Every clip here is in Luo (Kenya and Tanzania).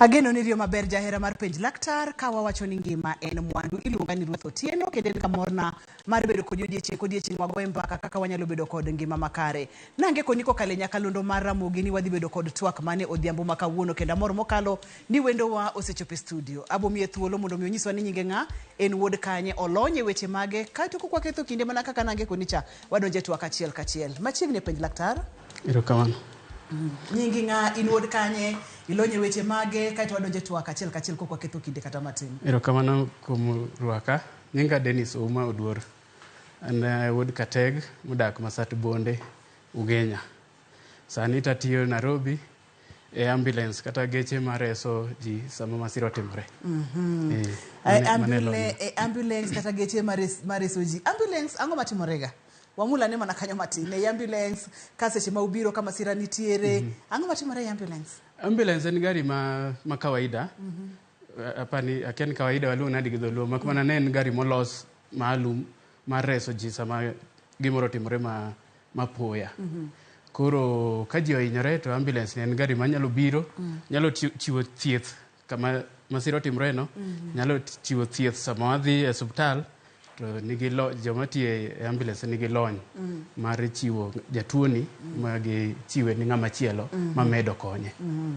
Ageno ni riyo maber jahera mar penj laktar ka wawacho ni ngima en mwandu. Iluonga ni Ruth Otieno kendo en kamorna mar bedo kodi odiechieng' kodiechieng' wagoye mbaka kaka wanyalo bedo kod ngima makare. Nange koni kokalo e nyakalondo mar Ramogi ni wadhi bedo kod twak mane odhiambo ma kawuono kendo amor mokalo ni wendowa osechopo e studio. Abo miye thuolo mondo mi onyiswa ni nyinge ng'a, en wuod kanye, olony e weche mage, kaeto kok waketho kinde mana kaka nange koni cha, wadonjo e twak achiel kachiel. Machiegni e penj laktar. Erokamano. Nyingi ng'a, in wuod kanye, ilony e weche mage, kaeto wadonjo e twak achiel kachiel kok waketho kinde kata matin. Erokamano kuom rwaka. Nyinga Dennis Ouma Oduor. An wuod Kateg modak Masat Bonde, Ugenya. Sani to atiyo Nairobi e ambulance kata geche mareso ji sama masira otimore. Eh, mano e lony. E ambulance kata geche mareso ji. Ambulance ang'o matimorega? Wamul ane mana kanyo matin. E ambulance ka seche ma ubiro ka masira nitiere, ang'o matimore e ambulance? Ambulance en gari ma kawaida. Apani akia ni kawaida waluong nadi gi dholuo mak mana ne en gari molos maalum mar reso ji sama gimoro otimore ma mapoya. Koro ka ji ohinyore to ambulance ni en gari manyalo biro, nyalo chiwo thieth kama masira otimore no, nyalo chiwo thieth sama wadhi e osiptal to nigi lo, joma tiyo e ambulance nigi lony mar chiwo jatuoni ma gichiwe ni ng'ama chielo mamedo konye.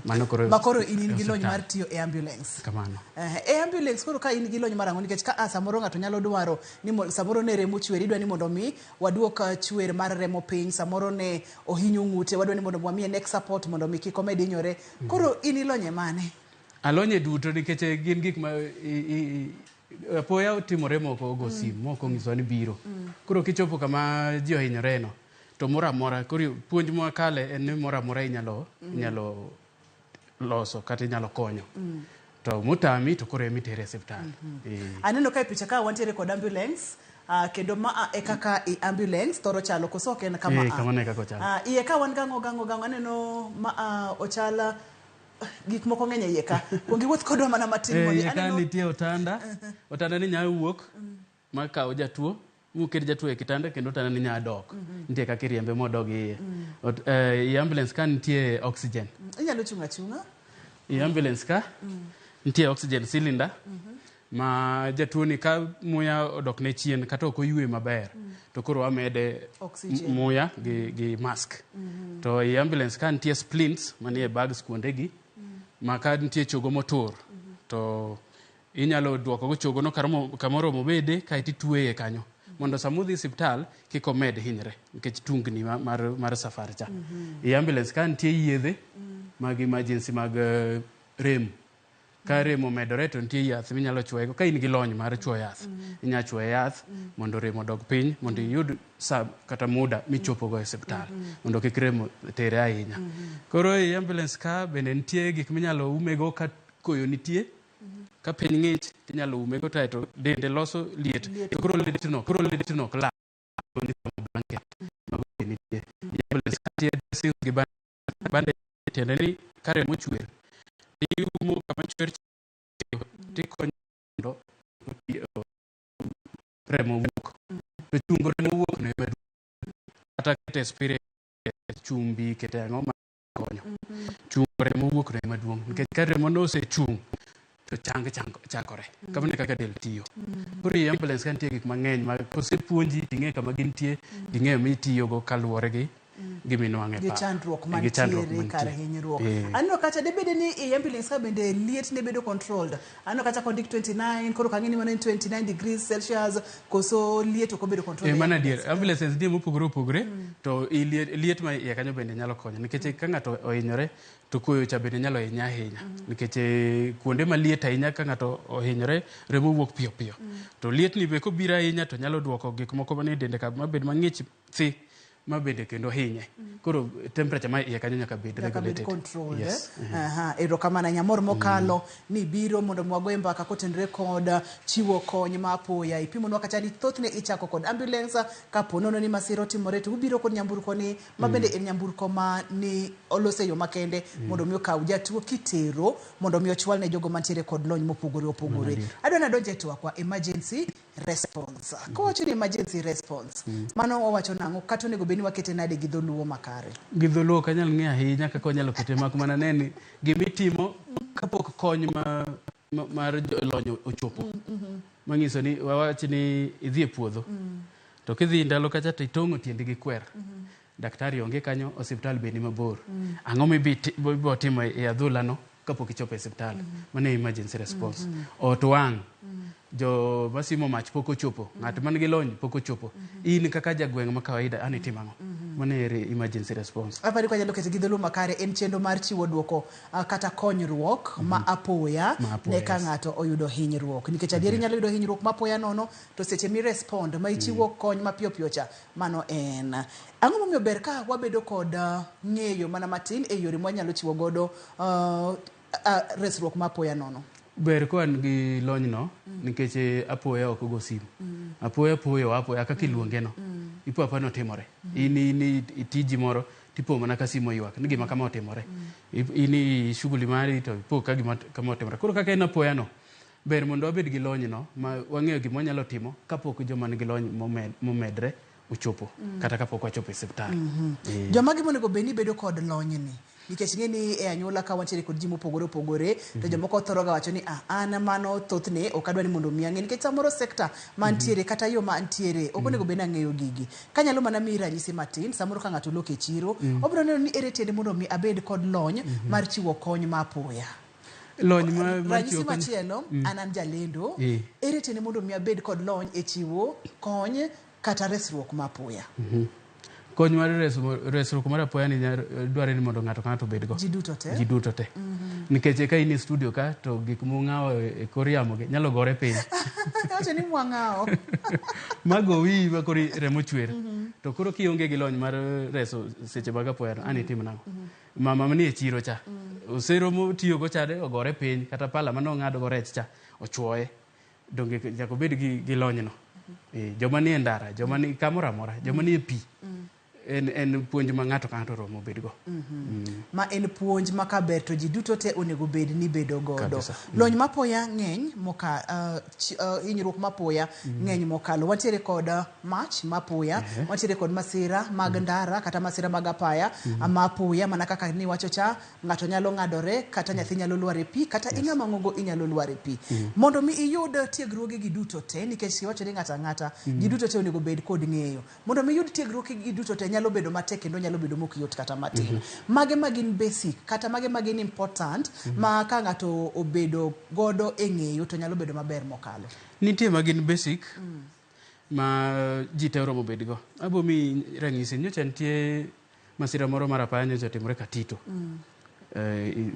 Mano koro Ma koro in in e gi lony osiptal. mar tiyo e ambulance. Kamano. E ambulance koro ka in gi lony mar ang'o nikech ka a samoro ng'ato nyalo dwaro ni samoro ne remo chwer idwa ni mondo mi waduok chwer mar remo piny, samoro ne ohinyo ng'ute wadwa ni mondo wamiye neck support mondo mi kik omed hinyore. Koro in ilony e mane? Alony e duto nikech gin gik ma apoya otimore moko ogo sim moko onyisowa ni biro. Koro kichopo kama ji ohinyore no to moro amora koro puonj mwakale en ni moro amora inyalo loso kata inyalo konyo. To motami to koro ema itere e osiptal. Aneno ka e picha ka wantiere kod ambulance kendo ma e kaka i ambulance thoro chalo koso ok en kama a? Kamano e kaka ochalo. Iye ka wan gang'o gang'o gang'o aneno ma ochal gik moko ng'eny e iye ka. Kuong iwuoth kodwa mana matin mondo Iye ka aneno nitie otanda, otanda ni nyalo wuok ma kaw jatuo muket jatuo e kitanda kendo otanda ni nyalo dok. Nitie kaka iriembe modog iye. I ambulance ka nitie oxygen. Inyalo chung' achung'a. I ambulance ka nitie oxygen cylinder ma jatuo ni ka muya odok ne chien kata ok oywe maber to koro wamede Oxygen. muya gi mask. To i ambulance ka nitie splints manie bags kuondegi ma ka nitie chogo motur to inyalo duoko go chogo no kamoro mobede kaeto itweye kanyo mondo sama udhi osiptal kik omed hinyre nikech tungni mar safar cha. I ambulance ka nitie yedhe mag emergency mag rem. Ka rem omedore to nitie yath minyalo chuoyego. Ka in gi lony mar chuoyo yath, inyalo chuoyo yath mondo rem odog piny mondo iyud sa kata muda michopogo e osiptal mondo kik rem tere ahinya. Koro e ambulance ka bende nitie gik minyalo umego ka koyo nitie. Ka piny ng'ich tinyalo umego kaeto dende loso liet. To koro lietno ok lal. Blanket mago nitie. E ambulance ka nitie dressings gi bandage tiende ni ka remo chwer tiumo kama chwer tikonyo mondo remo wuok. To chungo remo wuok no ema duong'. Kata kete spirit, chumbi, kete ang'o ma konyo. Chungo remo wuok no ema duong' nikech ka remo no osechung' to chang chakore. Kamano e kaka del tiyo. Koro e ambulance ka nitie gik mang'eny ma kosepuonji ting'e kama gintie, ting'eyo mitiyogo kaluwore gi giminwang'o e Gi pap. chandruok Gi chandruok mantiere kar mantie. hinyruok. Aneno kacha debede ni e ambulance ka bende liet ne bedo controlled. Aneno kacha kondik 29, koro kang'e ni mano en 29 degrees Celsius, koso liet ok obedo controlled. Mano adier. Ambulances nitie mopogore opogore, to i liet ma iye kanyo bende nyalo konyo. Nikech ka ng'ato ohinyore, to koyo cha bende nyalo hinye ahinya. Nikech kuonde maliet ahinya ka ng'ato ohinyore, remo wuok piyo piyo. To liet ni be kobiro ahinya to nyalo duoko gik moko manie dende ka mabed mang'ich thi ma bende kendo hinye. Koro temperature ma iye kanyo nyaka bed Nyaka bed regulated. controlled. Yes. Aha, erokamano ahinya. Mor mokalo ni biro mondo mi wagoye mbaka kotenore kod chiwo kony ma apoya. Ipimonwa kacha ni thothne ichako kod ambulance kapo nono ni masira otimore to ubiro kod nyamburko ni ma bende en nyamburko ma ni olos e yo makende mondo mi okaw jatuo kitero mondo mi ochwal ne jogo mantiere kod lony mopogore opogore. Adwa ni adonj e twakwa emergency response. Kowacho ni emergency response, mano wawacho nang'o kata onego bed ni wakete nade gi dholuo makare? Gi dholuo ok anyal ng'eyo ahinya kaka wanyalo kete mak mana ne ni gimitimo kapok kony ma, ma, mar lony ochopo manyiso ni wawach ni idhi e puodho to kidhi ndalo kacha to itong'o tiendi gi kwer daktari onge kanyo osiptal be ni mabor ang'o mibo timo e adhula no kapok ichopo e osiptal mano e emergency response ot wang' jo masimo mach pok ochopo ng'at man gi lony pok ochopo in kaka jagweng' ma kawaida an itimo ang'o mano e emergency response Apani kwa nyalo kete gi dholuo makare en chenro mar chiwo duoko kata konyruok ma apoya Ma apoya, ne ka yes. ng'ato oyudo hinyruok nikech adieri inyalo yudo hinyruok ma apoya nono to seche mi respond ma ichiwo kony mapiyo piyo cha mano en ang'o momiyo ber ka wabedo kod ng'eyo mana matin e yore mwanyalo chiwo godo resruok ma apoya nono ber ka wan gi lony no nikech apoya ok go simu apoya poyo apoya kaka iluonge no ipo apa notimore in in itiji moro tipo mana ka simu oywak ni gima kama otimore in i shughuli mari to ipo ka gima kama otimore koro kaka en apoya no ber mondo wabed gi lony no ma wang'eyo gima wanyalo timo kapok joma nigi lony momedre ochopo kata kapok wachopo e osiptal Eh. Joma gi monego bed ni bedo kod lonyni nikech ing'e ni e anyuola ka wantiere kod ji mopogore opogore to jomoko thoro ga wacho ni ah, an mano thothne ok adwa ni mondo mi ang'e nikech samoro sekta mantiere kata yo mantiere ok onego bed ni ang'eyo gigi kanyalo mana miyi ranyisi matin samoro ka ng'ato lok e chiro obiro neno ni ere tiende mondo mi abed kod lony mar chiwo kony ma apoya lony ma ranyisi chiwo kony- machielo an jalendo Eh. ere tiende mondo mi abed kod lony e chiwo kony kata resruok ma apoya kony mar resruok mar apoya ni dware ni mondo ng'ato ka ng'ato obedgo ji duto te ji duto te nikech ka in e studio ka to gik mung'awo e kor yamo gi nyalo gore piny wacho ni mwang'awo mago wiyi ma koro remo chwer to koro kionge gi lony mar reso seche mag apoya no an itim nang'o mama manie chiro cha osero motiyogo chade ogore piny kata pala mane ong'ado go rech cha ochuoye donge nyaka obed gi lonyno joma nie ndara joma ni kamoro amora joma nie pi en puonj ma ng'ato ka ng'ato oromo bedgo ma en puonj ma kaber to ji duto te onego bed ni bedo godo Kabisa. lony mapoya ng'eny moka hinyruok mapoya ng'eny mokalo wantiere kod mach mapoya wantiere kod masira mag ndara kata masira mag apaya mapoya mana kaka niwacho cha ng'ato nyalo ng'adore kata nyathi nyalo lwar e pi kata ing'ama ng'ongo inyalo lwar e pi mondo mi iyud tiegruoge gi duto te nikech iwacho ni ng'ato ang'ata ji duto te onego bed kod ng'eyo mondo mi iyud tiegruoge gi duto te nyalo bedo matek kendo nyalo bedo mok yot kata matin mage ma gin basic kata mage ma gin important ma ka ng'ato obedo godo e ng'eyo to nyalo bedo maber mokalo nitie ma gin basic ma ji te oromo bedgo abo mi ranyisi nyocha nitie masira moro mar apaya nyocha otimore Katito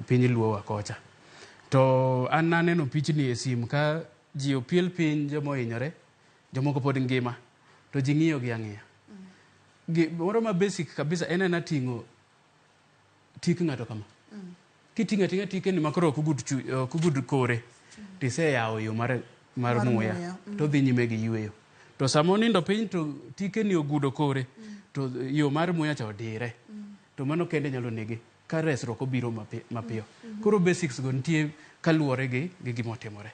piny Luowa kocha to an naneno pichni e sim ka ji opiel piny joma ohinyore jomoko pod ngima to ji ng'iyo gi ang'iya moro ma basic kabisa en ena ting'o tik ng'ato kama kiting'o ating'a tikeni ma koro ok ogud kore tiseyawo yo mar muya to dhi nyime gi yweyo to sama onindo piny to tikeni ogudo kore to yo mar muya cha odire to mano kende nyalo nege ka resruok obiro mapiyo koro basics go nitie kaluwore gi gima otimore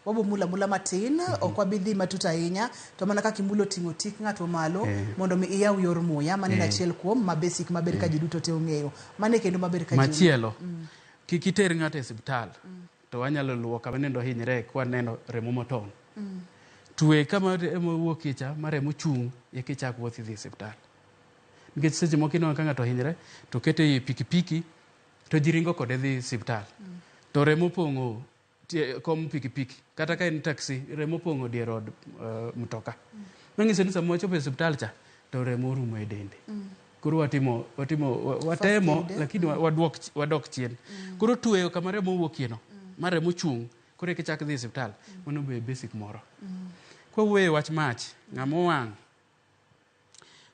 Wabo mula mula matin ok wabi dhi matut ahinya to mana kaka imulo ting'o tik ng'ato malo mondo mi iyaw yor muya mano en achiel kuom ma basic maber ka ji duto te ong'eyo mane kendo maber ka ji machielo kik iter ng'ato e osiptal to wanyalo luwo kama nendo hinyre kwaneno remo moton twe kama remo wuokie cha ma remo chung' eka ichak wuoth idhi e osiptal nikech seche moko ineno ka ng'ato ohinyre to kete e pikipiki to ji ringo kode dhi osiptal to remo opong'o kom pikipiki kata ka en taxi remo opong'o dier od mtoka manyiso ni sama wachopo e osiptal cha to remo orumo e dende koro watimo watemo lakini wadok chien koro tweyo kama remo owuokie no ma remo chung' koro eka ichak dhi e osiptal mano be basic moro kwawuoyo e wach mach ng'ama owang'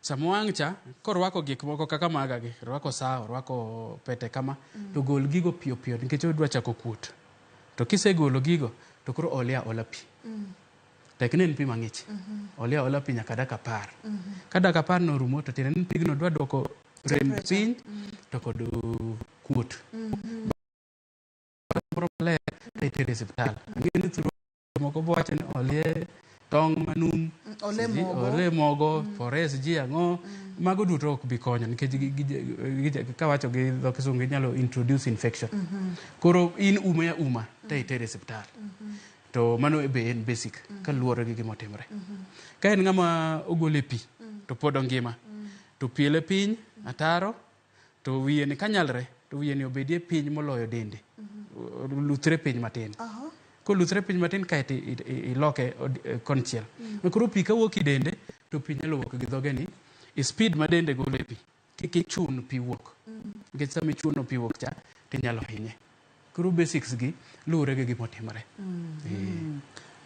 sama owang' cha korwako gik moko kaka maga gi orwako saa orwako pete kama to gol gigo piyo piyo nikech odwa chako kuot to kisegolo gigo to koro olie aola pi tek ni en pi mang'ich olie aola pi nyaka dakika 10 ka dakika 10 no orumo to tiende ni pigno dwa duoko rem piny to kod kuot moro maler to itere e osiptal ang'e ni thuru moko bo wacho ni olie tong' manum Ole Siji- mogo. ole mogo pores ji ang'o mago duto ok bi konyo nikech kawacho gi dho kisungu inyalo introduce infection. Koro in ume auma to itere e osiptal. To mano be en basic kaluwore gi gima otimore. Ka en ng'ama ogol e pi to pod ongima to piele piny ataro to wiye ni kanyalre to wiye ni obedie piny moloyo dende. Luthre piny matin. Koluthre piny matin kaeto iloke konchiel. Koro pi kawuok e dende to pi nyalo wuok gi dhoge ni e speed ma dende golo e pi. Kik ichun pi wuok. Nikech sama ichuno pi wuok cha tinyalo hinye. Koro basics gi luwore gi gima otimore.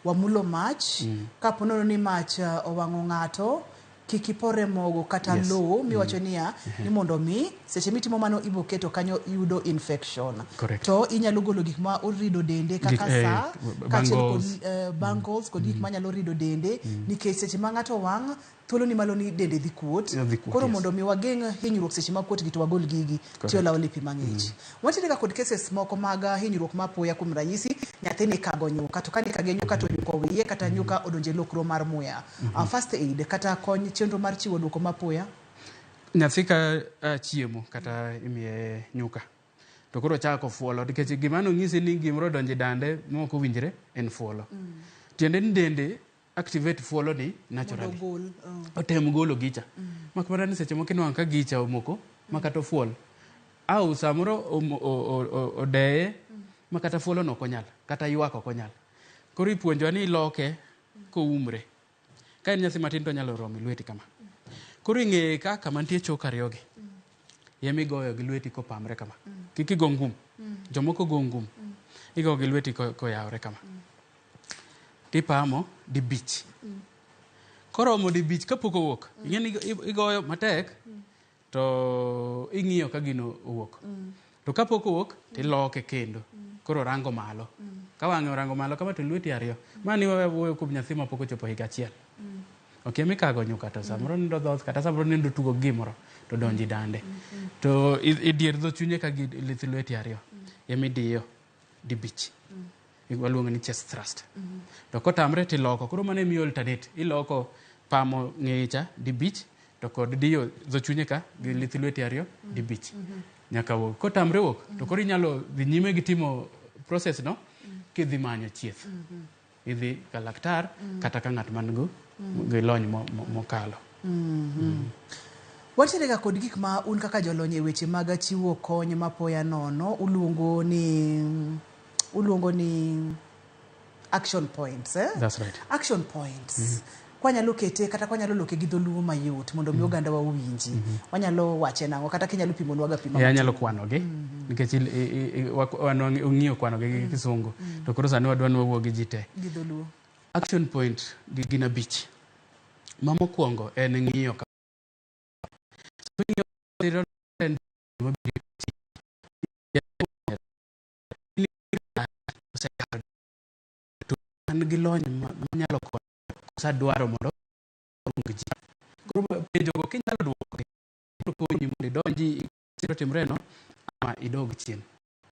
Wamulo mach. Kapo nono ni mach owang'o ng'ato, kik ipore mogo kata lowo miwacho niya ni mondo mi seche mitimo mano ibo keto kanyo yudo infection. Correct. To inyalo golo gik ma orido dende kaka sa, kaachiel kod bangles. Bangles kod gik manyalo rido dende nikech seche ma ng'ato wang' thuolo ni malo ni dende dhi kuot. Dhi kuot, Koro yes. mondo mi wageng' hinyruok seche ma kuot gi to wagol gigi tiyo lawo pi mang'ich. Wantiere ga kod cases moko mag hinyruok ma apoya, kuom ranyisi nyathi ni kago nyuka to kani kage nyuka to nyuka owiye kata nyuka odonje lokro mar muya. First aid kata kony chenro mar chiwo duoko ma apoya. Nyathi ka chiemo kata imiye nyuka to koro chako fuolo nikech gima nonyisi ni gimoro odonjo e dande mok owinjre en fuolo. Tiende ni dende activate fuolo ni naturally. Mondo ogol. Otem golo gicha. Mak mana ni seche moko inwang'o ka gicha omoko ma kata ofuol. Au samoro odeye ma kata fuolo no ok onyal, kata ywak ok onyal. Koro ipuonjowa ni iloke koumre. Ka en nyathi matin to onyalo romo e lweti kama. Koro ing'eye ka kama nitie chok ariyogi. Ema igoyo gi lweti kopamre kama. Kik igo ngum. Jomoko go ngum. Igo gi lweti koyawre kama. Tipamo dibich. Koromo dibich kapok owuok. Ing'e ni igoyo matek to ing'iyo ka gino owuok. To kapok owuok tiloke kendo. Koro orango malo. Ka wang'e orango malo kama to lweti ariyo. Mani wawuoyo kuom nyathi mapok ochopo higa achiel. Okia mikago nyuka to samoro nindo dhoth kata samoro nindo tugo gi gimoro to donji dande. To i dier dho chunye ka gi lith lweti ariyo emidiyo dibich. Waluongo ni chest thrust. To kotamre tiloko. Koro mano emi alternate. Iloko pamo ng'eye cha dibich to kod diyo dho chunye ka gi lith lweti ariyo dibich. Nyaka wuog. Kotamre wuok to koro inyalo dhi nyime gi timo process no kidhi manyo chieth. Idhi ka laktar kata ka ng'at man go gi lony mokalo. Wantiere ga kod gik ma un kaka jolony e weche mag chiwo kony mapoya nono uluongo ni action points, eh? That's right. Action points. Kwanyalo kete kata kwanyalo loke gi dholuo mayot mondo mi oganda wa owinji. Wanyalo wache nang'o kata kinyalo pimonwa ga pima matin. Anyalo kwanogi nikech wan ong'iyo kwanogi gi kisungu to koro sani wadwa ni wawuo gi ji te. Gi dholuo. Action point gi gin abich. Ma mokwongo en ng'iyo ka ng'iyo en mabiro to an gi lony manyalo konyo kosa dwaro mondo oluong ji. Koro penjogo kinyalo duokogi biro konyi mondo idonji masira otimre no ama idog chien.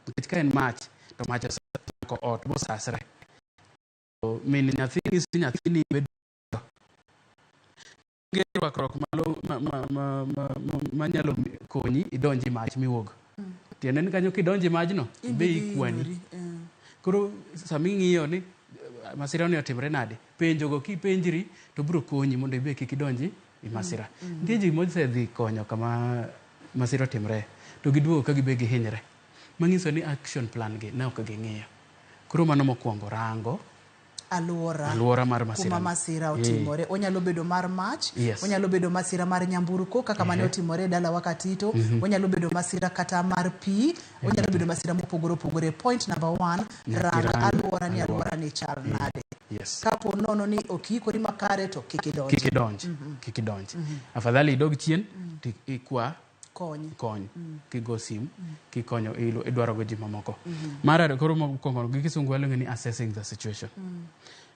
Nikech ka en mach to mach osemako ot mosasre. To min nyathi nyisi nyathini bedo onge rwakruok malo manyalo konyi idonji mach miwuog. Tiende ni kanyo kidonji majno In be be ikwani. hinyori, Koro sama ing'iyo ni masira ni otimre nade, penjogo kipenjri to biro konyi mondo ibe kik idonji e masira. Nitie ji mosedhi konyo kama masira otimre to giduogo ka gibe gihinyre. Manyiso ni action plan gi ne ok ging'iyo. Koro mano mokwongo rango Aluora. Aluora mar masira. Kuma masira otimore. Onyalo bedo mar mach, onyalo bedo masira mar nyamburko kaka mane otimore e dalawa Katito, onyalo bedo masira kata mar pi, onyalo bedo masira mopogore opogore. Point number one, Nyaka rang irang aluora ni aluora. aluora ni chal nade. Kapo nono ni ok iikori makare to kik idonji. Kik idonj. Kik idonj. Afadhali idog chien to ikwa Kony. Kony. Kigo sim, kikonyo idwaro go ji mamoko. Mar ariyo koro mokwongo gi kisungu waluongo ni assessing the situation.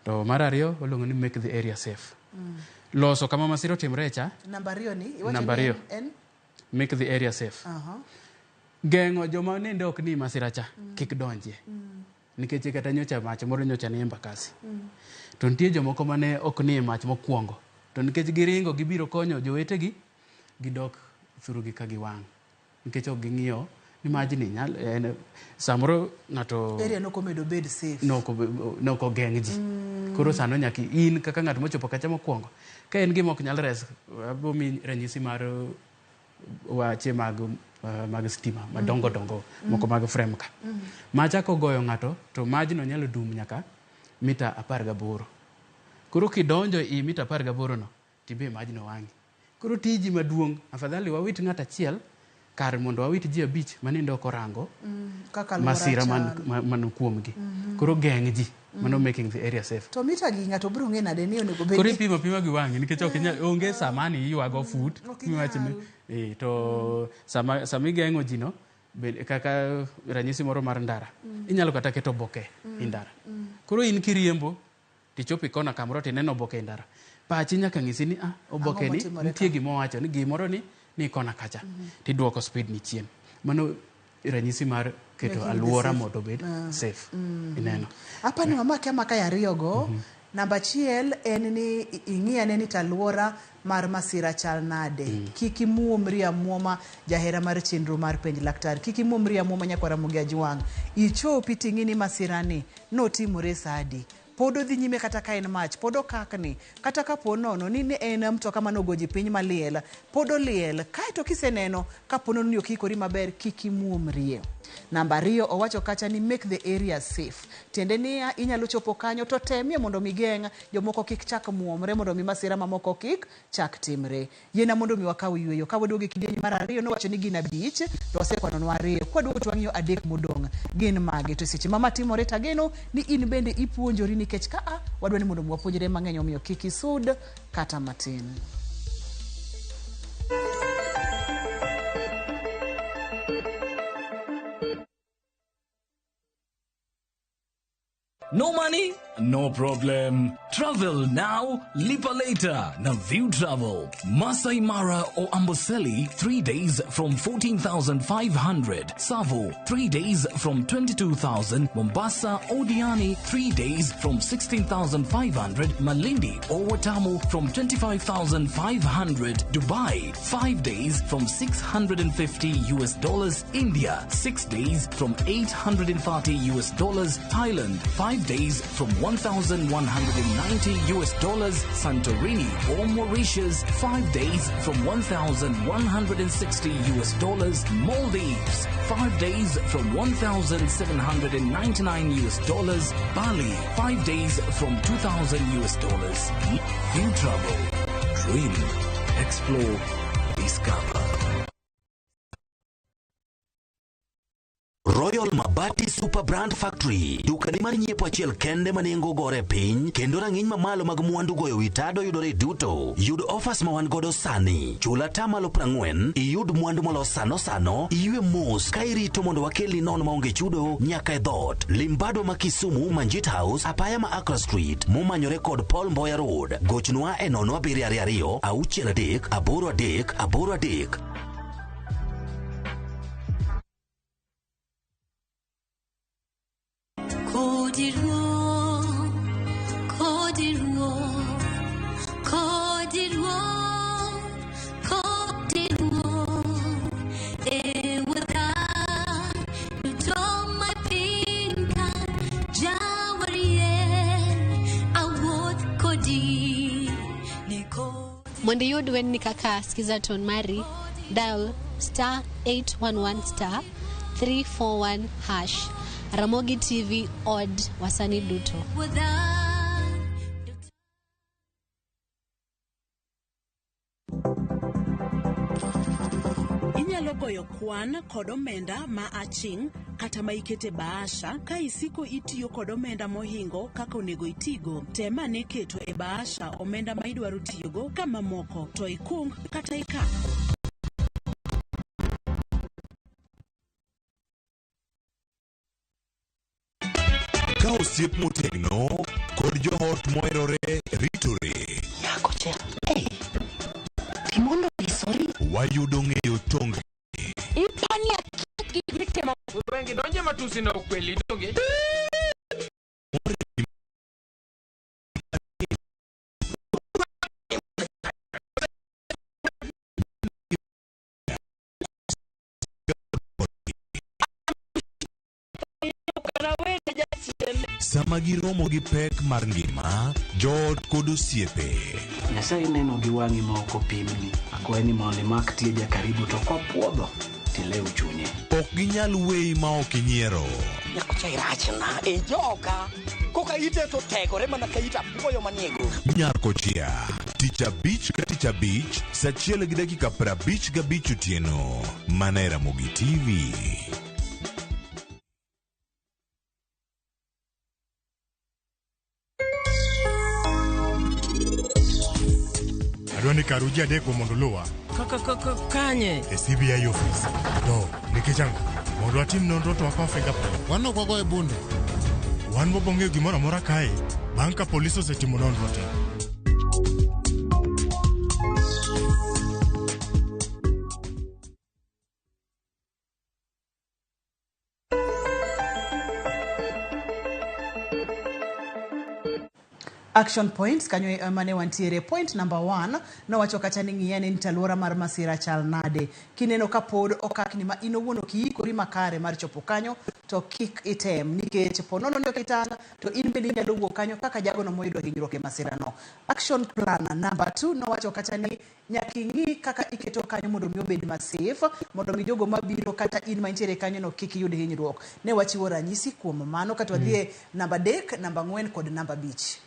To mar ariyo waluongo ni make the area safe. Loso kama masira otimre cha. Namba ariyo ni iwacho Namba ni ariyo. en Make the area safe. Geng'o joma nende ok ni masira cha kik donjie. Nikech kata nyocha mach moro nyocha ni Embakasi. To nitie jomoko mane ok nie mach mokwongo. To nikech giringo gibiro konyo jowetegi, gidok thurugi ka giwang'. Nikech ok ging'iyo ni majni nyal, en, samoro ng'ato Area nokomedo bed safe. Nok ogeng' ji. Koro sano nyaka in kaka ng'at mochopo kacha mokwongo. Ka en gima ok nyal res, abo miyi ranyisi mar wache mag stima madongo dongo moko mag frame ka. Mach kogoyo ng'ato to majno nyalo dum nyaka mita 18. Koro kidonjo i mita 18 no, tibe majno wang'i. Koro tiji maduong', afadhali wawit ng'at achiel kar mondo wawit ji abich manindo ok orango Kaka alwora masira man, chalo. man kuomgi. Koro geng' ji, mano making the area safe. To mita gi ng'ato biro ng'e nade ni onego bed Koro ni ipimo pima gi wang'i nikech ok inyal onge sama ni iywago fut Ok miwach ni inyal. To sama igeng'o ji no bed, kaka ranyisi moro mar ndara inyalo kata keto oboke e ndara. Koro in kiriembo tichopo ikona kamoro tineno oboke e ndara, pachi nyaka ng'isi ni ah, oboke Ang'o ni motimore nitie ka? gima owacho ni gimoro ni kona kacha tiduoko speed ni chien. Mano ranyisi mar keto Making the alwora safe. mondo obed safe. Ineno. Apani wamake amaka e ariyogo. Namba achiel en ni ing'i ane ni to alwora mar masira chal nade. Kik imuomri amuoma jahera mar chenro mar penj laktar. Kik imuomri amuoma nyakwar Ramogi Ajwang'. Ichopi ting'i ni masira ni notimore sa adi. Pod odhi nyime kata ka en mach, pod okakni, kata kapo nono ni ne en mtoka manogo ji piny maliel, pod oliel. Kaeto kiseneno kapo nono ni ok iikori maber, kik imuomrie. Namba ariyo owacho kacha ni make the area safe. Tiende niya inyalo chopo kanyo to temie mondo mi geng' jomoko kik chak muomre mondo mi masira mamoko kik chak timre. Yiena mondo mi wakaw yueyo. Ka waduogo e kidieny mar ariyo nowacho ni gin abich to wasekwanonwa ariyo. Kwaduogo to wang'iyo adek modong' gin mage. To e seche ma matimore tageno ni in bende ipuonjori nikech ka a wadwa ni mondo mi wapuonjre mang'eny omiyo kik isud kata matin. No money? No problem. Travel now, lipa later. Na View Travel. Masai Mara or Amboseli, 3 days from 14,500. Savo, 3 days from 22,000. Mombasa or Diani, 3 days from 16,500. Malindi or Watamu from 25,500. Dubai, 5 days from $650 US dollars. India, 6 days from $830 US dollars. Thailand, 5 days from $1,190 US dollars. Santorini or Mauritius, 5 days from $1,160 US dollars. Maldives, 5 days from $1,799 US dollars. Bali, 5 days from $2,000 US dollars. View Travel. Dream, explore, discover. Royal Mabati Super Brand Factory, dukani mar nyiepo achiel kende ma nengo gore piny kendo rang'iny mamalo mag mwandu goyo wi tado yudore duto. Yud offers ma wan godo sani. Chul atamalo 40, iyud mwandu molos sano sano, iywe mos ka irito mondo wakelni nono maonge chudo nyaka e dhoot. Limbadwa ma Kisumu, Manjit House, apaya ma Accra Street, momanyore kod Paul Mboya Road. Gochnwa e 0722 63 83 83. Kodiruo, kodiruo, kodiruo, kodiruo. Ewuotha duto ma piny ka jawarie, awuoth kodi ni kodi. Mondo iyud wendni kaka Skiza Tone mari, dial star 811 star 341 hash. Ramogi TV od wasani duto. Wuotha Inyalo goyo kwan kod omenda ma aching' kata ma ikete bahasha ka isiko itiyo kod omenda mohingo kaka onego itigo. Tem ane keto e bahasha omenda ma idwaro tiyogo ka mamoko to ikung kata ikan. Ka osiep motegno kod joot moherore ritore. Nyakocha, hey, Timondo sorry. Wayudo ng'eyo tong Ipani akia gik mitimo. Wengi donje matusi na ukweli donge. Sama giromo gi pek mar ngima, joot kod osiepe. Nyasaye neno gi wang'i ma ok opimni. Akwayi ni mondo imak tieja karibu to kopuodho tilew chunye. Ok ginyal weyi ma ok inyiero. Nyakocha irachna e joka. Koka ite to tegore mana ka it apuoyo manie go. Nyarkochia, tich abich ka tich abich, saa achiel gi dakika 55 otieno, mana e Ramogi TV. Adwa ni karu ji adekgo mondo oluwa Kanye? e CBI office. To nikech ang'o? Mondo watim nonro to wakaw fingerprint. Wan ok wagoye bunde. Wan wabiro ng'eyo gimoro amora kae bang' ka polis osetimo nonro te. Action points kanyo mane wantiere. Point number one nowacho kacha ni ng'iya ni nit alwora mar masira chal nade. Kineno ka pod okakni ma in owuon ok iikori makare mar chopo kanyo to kik item nikech po nono ni ok itang' to in bende inyalo wuok kanyo kaka jagono moyudo hinyruok e masirano. Action plan number two nowacho kacha ni nyaka ing'i kaka iketo kanyo mondo mi obed ma safe mondo mi jogo mabiro kata in mantiere kanyo no kik iyud hinyruok. Ne wachiwo ranyisi kuom mano kata wadhi e namba 3, namba 4 kod namba 5.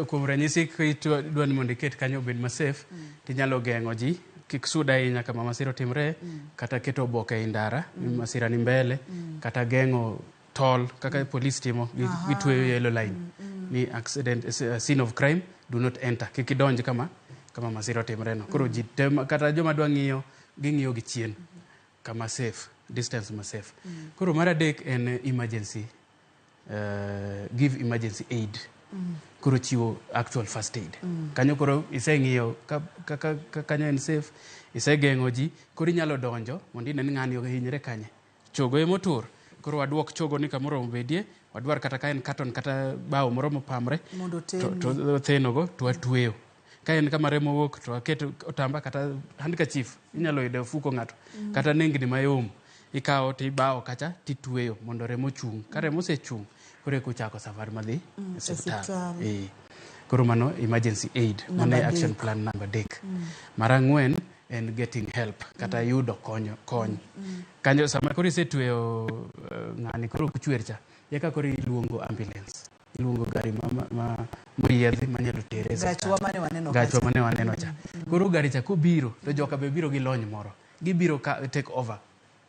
Kuom ranyisi kidwa ni mondo iket kanyo obed ma safe, tinyalo geng'o ji kik sud ahinya kama masira otimre, kata keto oboke e ndara ni masira ni mbele, kata geng'o tol kaka polis timo, gitweyo yellow line ni accident, scene of crime, do not enter, kik idonj kama masira otimre no. Koro ji te kata joma dwa ng'iyo ging'iyo gi chien kama safe, distance ma safe. Koro mar adek en emergency, give emergency aid. Koro chiwo actual first aid. Kanyo koro iseng'iyo ka kanyo en safe, isegeng'o ji, koro inyalo donjo mondo ine ni ng'ani ohinyre kanye. Chogo emotur. Koro waduok chogo ni kamoro obedie, wadwar kata ka en carton kata bao moro mopamre mondo to othenogo to watweyo. Ka en kama remo wuok to waket otamba kata handkerchief inyalo yudo e ofuko ng'ato kata nengni mayom ikawo tibawo kacha titweyo mondo remo ochung'. Ka remo osechung' koro eka uchako safar madhi e osiptal. Osiptal. Koro mano emergency aid, mano Namba e action adek. plan namba 3. Mar ang'wen en getting help kata yudo kony. Kanyo sama koro isetweyo ng'ani koro ok chwer cha, eka koro iluongo ambulance. Iluongo gari ma moyiedhi manyalo tere e osiptal. Gachwa mane waneno Gachwa kacha. mane waneno cha. Koro gari cha kobiro to joka be biro gi lony moro. Gibiro ka take over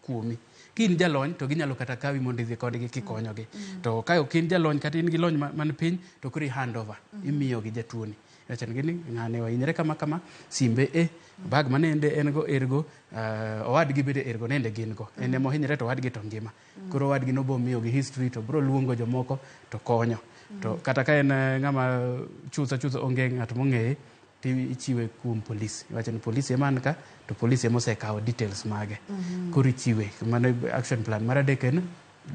kuomi. Ka in jalony to ginyalo kata kawi mondo idhi kodgi kikonyogi. To ka ok in jalony kata in gi lony man piny to koro i hand over, imiyogi jatuoni. Iwachonegi ni ng'ani ohinyre kama kama, simbe e, bag manende en go ergo, owadgi bende ergo nende gin go. En ema ohinyre to owadgi to ngima. Koro owadgi no bo miyogi history to bro luongo jomoko to konyo. To kata ka en ng'ama chutho chutho onge ng'at mong'eye, to ichiwe kuom polis. Iwacho ni polis ema an ka, to polis ema osekawo details mage. Koro ichiwe. Mano action plan mar adek en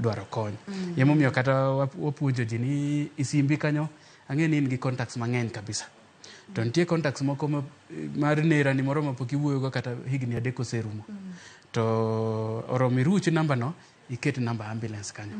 dwaro kony. Emomiyo kata wapuonjo ji ni isimbi kanyo, ang'e ni in gi contacts mang'eny kabisa. To nitie contacts moko mar nerani moro ma pok iwuoyogo kata higni 3 oserumo. To oromo iruch namba no, iket namba ambulance kanyo.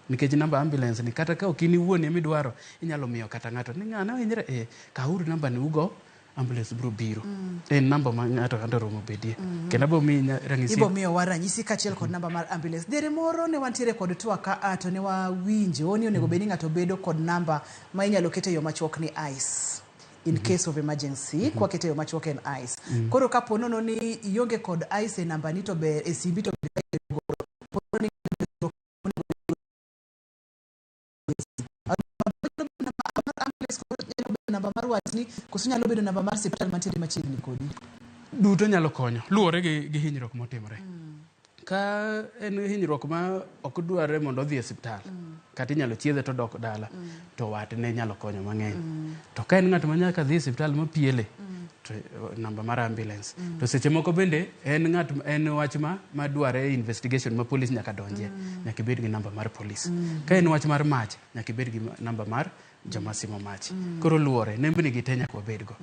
Nikech namba ambulance ni kata ka ok in iwuon ema idwaro, inyalo miyo kata ng'ato ni ng'ane ohinyre, kawuru namba ni ugo, ambulance biro biro. En namba ma ng'ato ng'ato oromo bedie. Kendo abiro miyi ranyisi. Ibo miyowa ranyisi kaachiel kod namba mar ambulance. Diere moro ne wantiere kod twak ka to ne wawinjo ni onego bed ni ng'ato bedo kod namba ma inyalo ket e yo machuok ni ICE. In case of emergency, kwa kete yo machuok en ICE. Koro kapo nono ni ionge kod ICE e namba ni to ber e simbi to ber godo. Namba mar watni koso nyalo bedo namba mar siptal mantiere machiegni kodi. Duto nyalo konyo luwore gi hinyruok motimore. Ka en hinyruok ma ok dwarre mondo odhi e siptal, kata inyalo chiedhe to odok dala, to watne nyalo konyo mang'eny. To ka en ng'at ma nyaka dhi e siptal mapiele, to namba mar ambulance. To seche moko bende en ng'at en wach ma dware investigation ma polis nyaka donjie, nyaka ibed gi namba mar polis. Ka en wach mar mach, nyaka ibed gi namba mar joma simo mach. Koro luwore, nembni gi te nyaka wabedgo.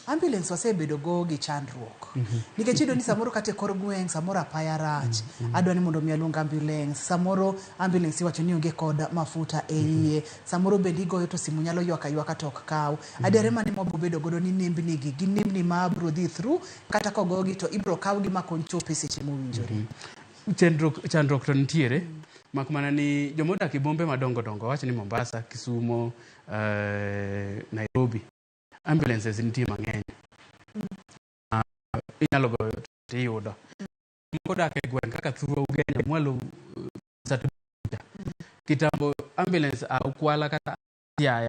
Ambulance wasebedo go gi chandruok. Nikech iyudo ni samoro kata e kor gweng' samoro apaya rach. Adwa ni mondo mi aluong ambulance. Samoro ambulance iwacho ni onge kod mafuta e iye. Samoro bende igoyo to simu nyalo ywak aywaka to ok kaw. Adiera mane mwabro bedo godo ni nembni gi gin nembni ma bro dhi through kata kogogi to ibro kawgi ma kony chope seche mowinjore. Chandruok to nitiere mak mana ni jomodak e bombe madongo dongo wach ni Mombasa, Kisumo, Nairobi ambulances nitie mang'eny. Inyalo goyo tiyudo. Moko odak e gweng' kaka Thurwa Ugenya mwalo kitambo ambulance a Ukwala kata Siaya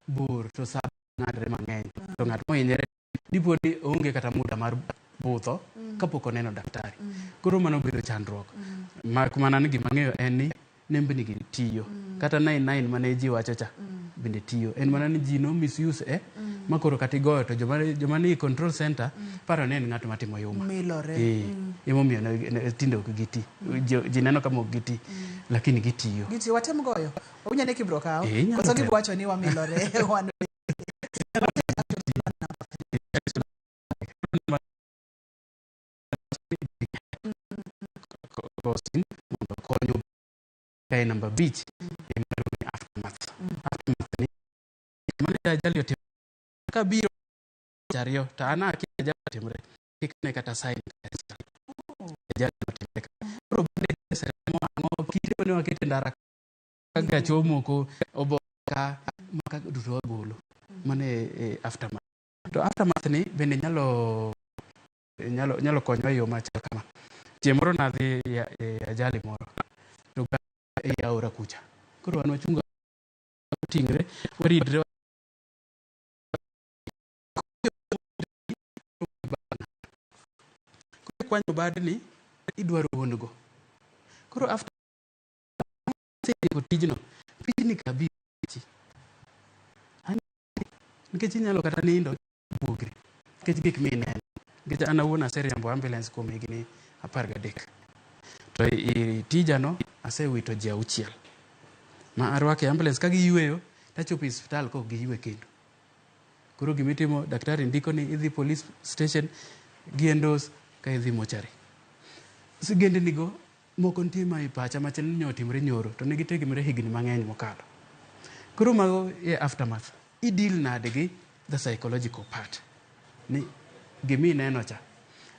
bor to sa ng'adre mang'eny to ng'at mohinyore dipo ni oonge kata muda mar budho kapok oneno daktari. Koro mano bedo chandruok. Mak mana ni gima ang'eyo en ni nembni gi tiyo. Kata 99 mane ji wacho cha bende tiyo. En mana ni ji no misuse e ma koro kata igoyo to joma ni e control center paro ni en ng'at matimo yuma. Milore. Emomiyo tinde ok giti. Ji neno kama ok giti lakini gitiyo. Giti watem goyo. Unyane kibro kaw. Inyalo Koso temo. gibro wacho ni wamilore. Wan Kosin mondo konyo kae namba 5 ema iluongo ni aftermath. Aftermath ni mane ajali otimore kabiro ariyo to an akia ajali otimore kik ne kata sign kata ajali otimore ka. Koro bende seremo ang'o kite mane wakete ndara ka gach omoko oboka maka duto wagolo mano e aftermath. To aftermath ni bende nyalo konyowa e yo machal kama. Chieng' moro nadhi e ajali moro to e aora kucha. Koro wan wachungo oting're waridre koro ikwanyo badni idwaro wuon go. Koro after setieko tijno pichni kabichi nikech inyalo kata nindo buogri nikech gik mineno. Nikech an awuon aseriembo ambulance kuom higni 13. To i tijano asewito ji 6 ma arwako e ambulance ka giyweyo tachopo e osiptal ka ok giywe kendo. Koro gimitimo daktari ndiko ni idhi police station gi endorse ka idhi mochari. Sigendni go moko nitie ma e pacha machal ni otimore nyoro to ne gitimore higni mang'eny mokalo. Koro mago e aftermath. I deal nade gi the psychological part ni gimineno cha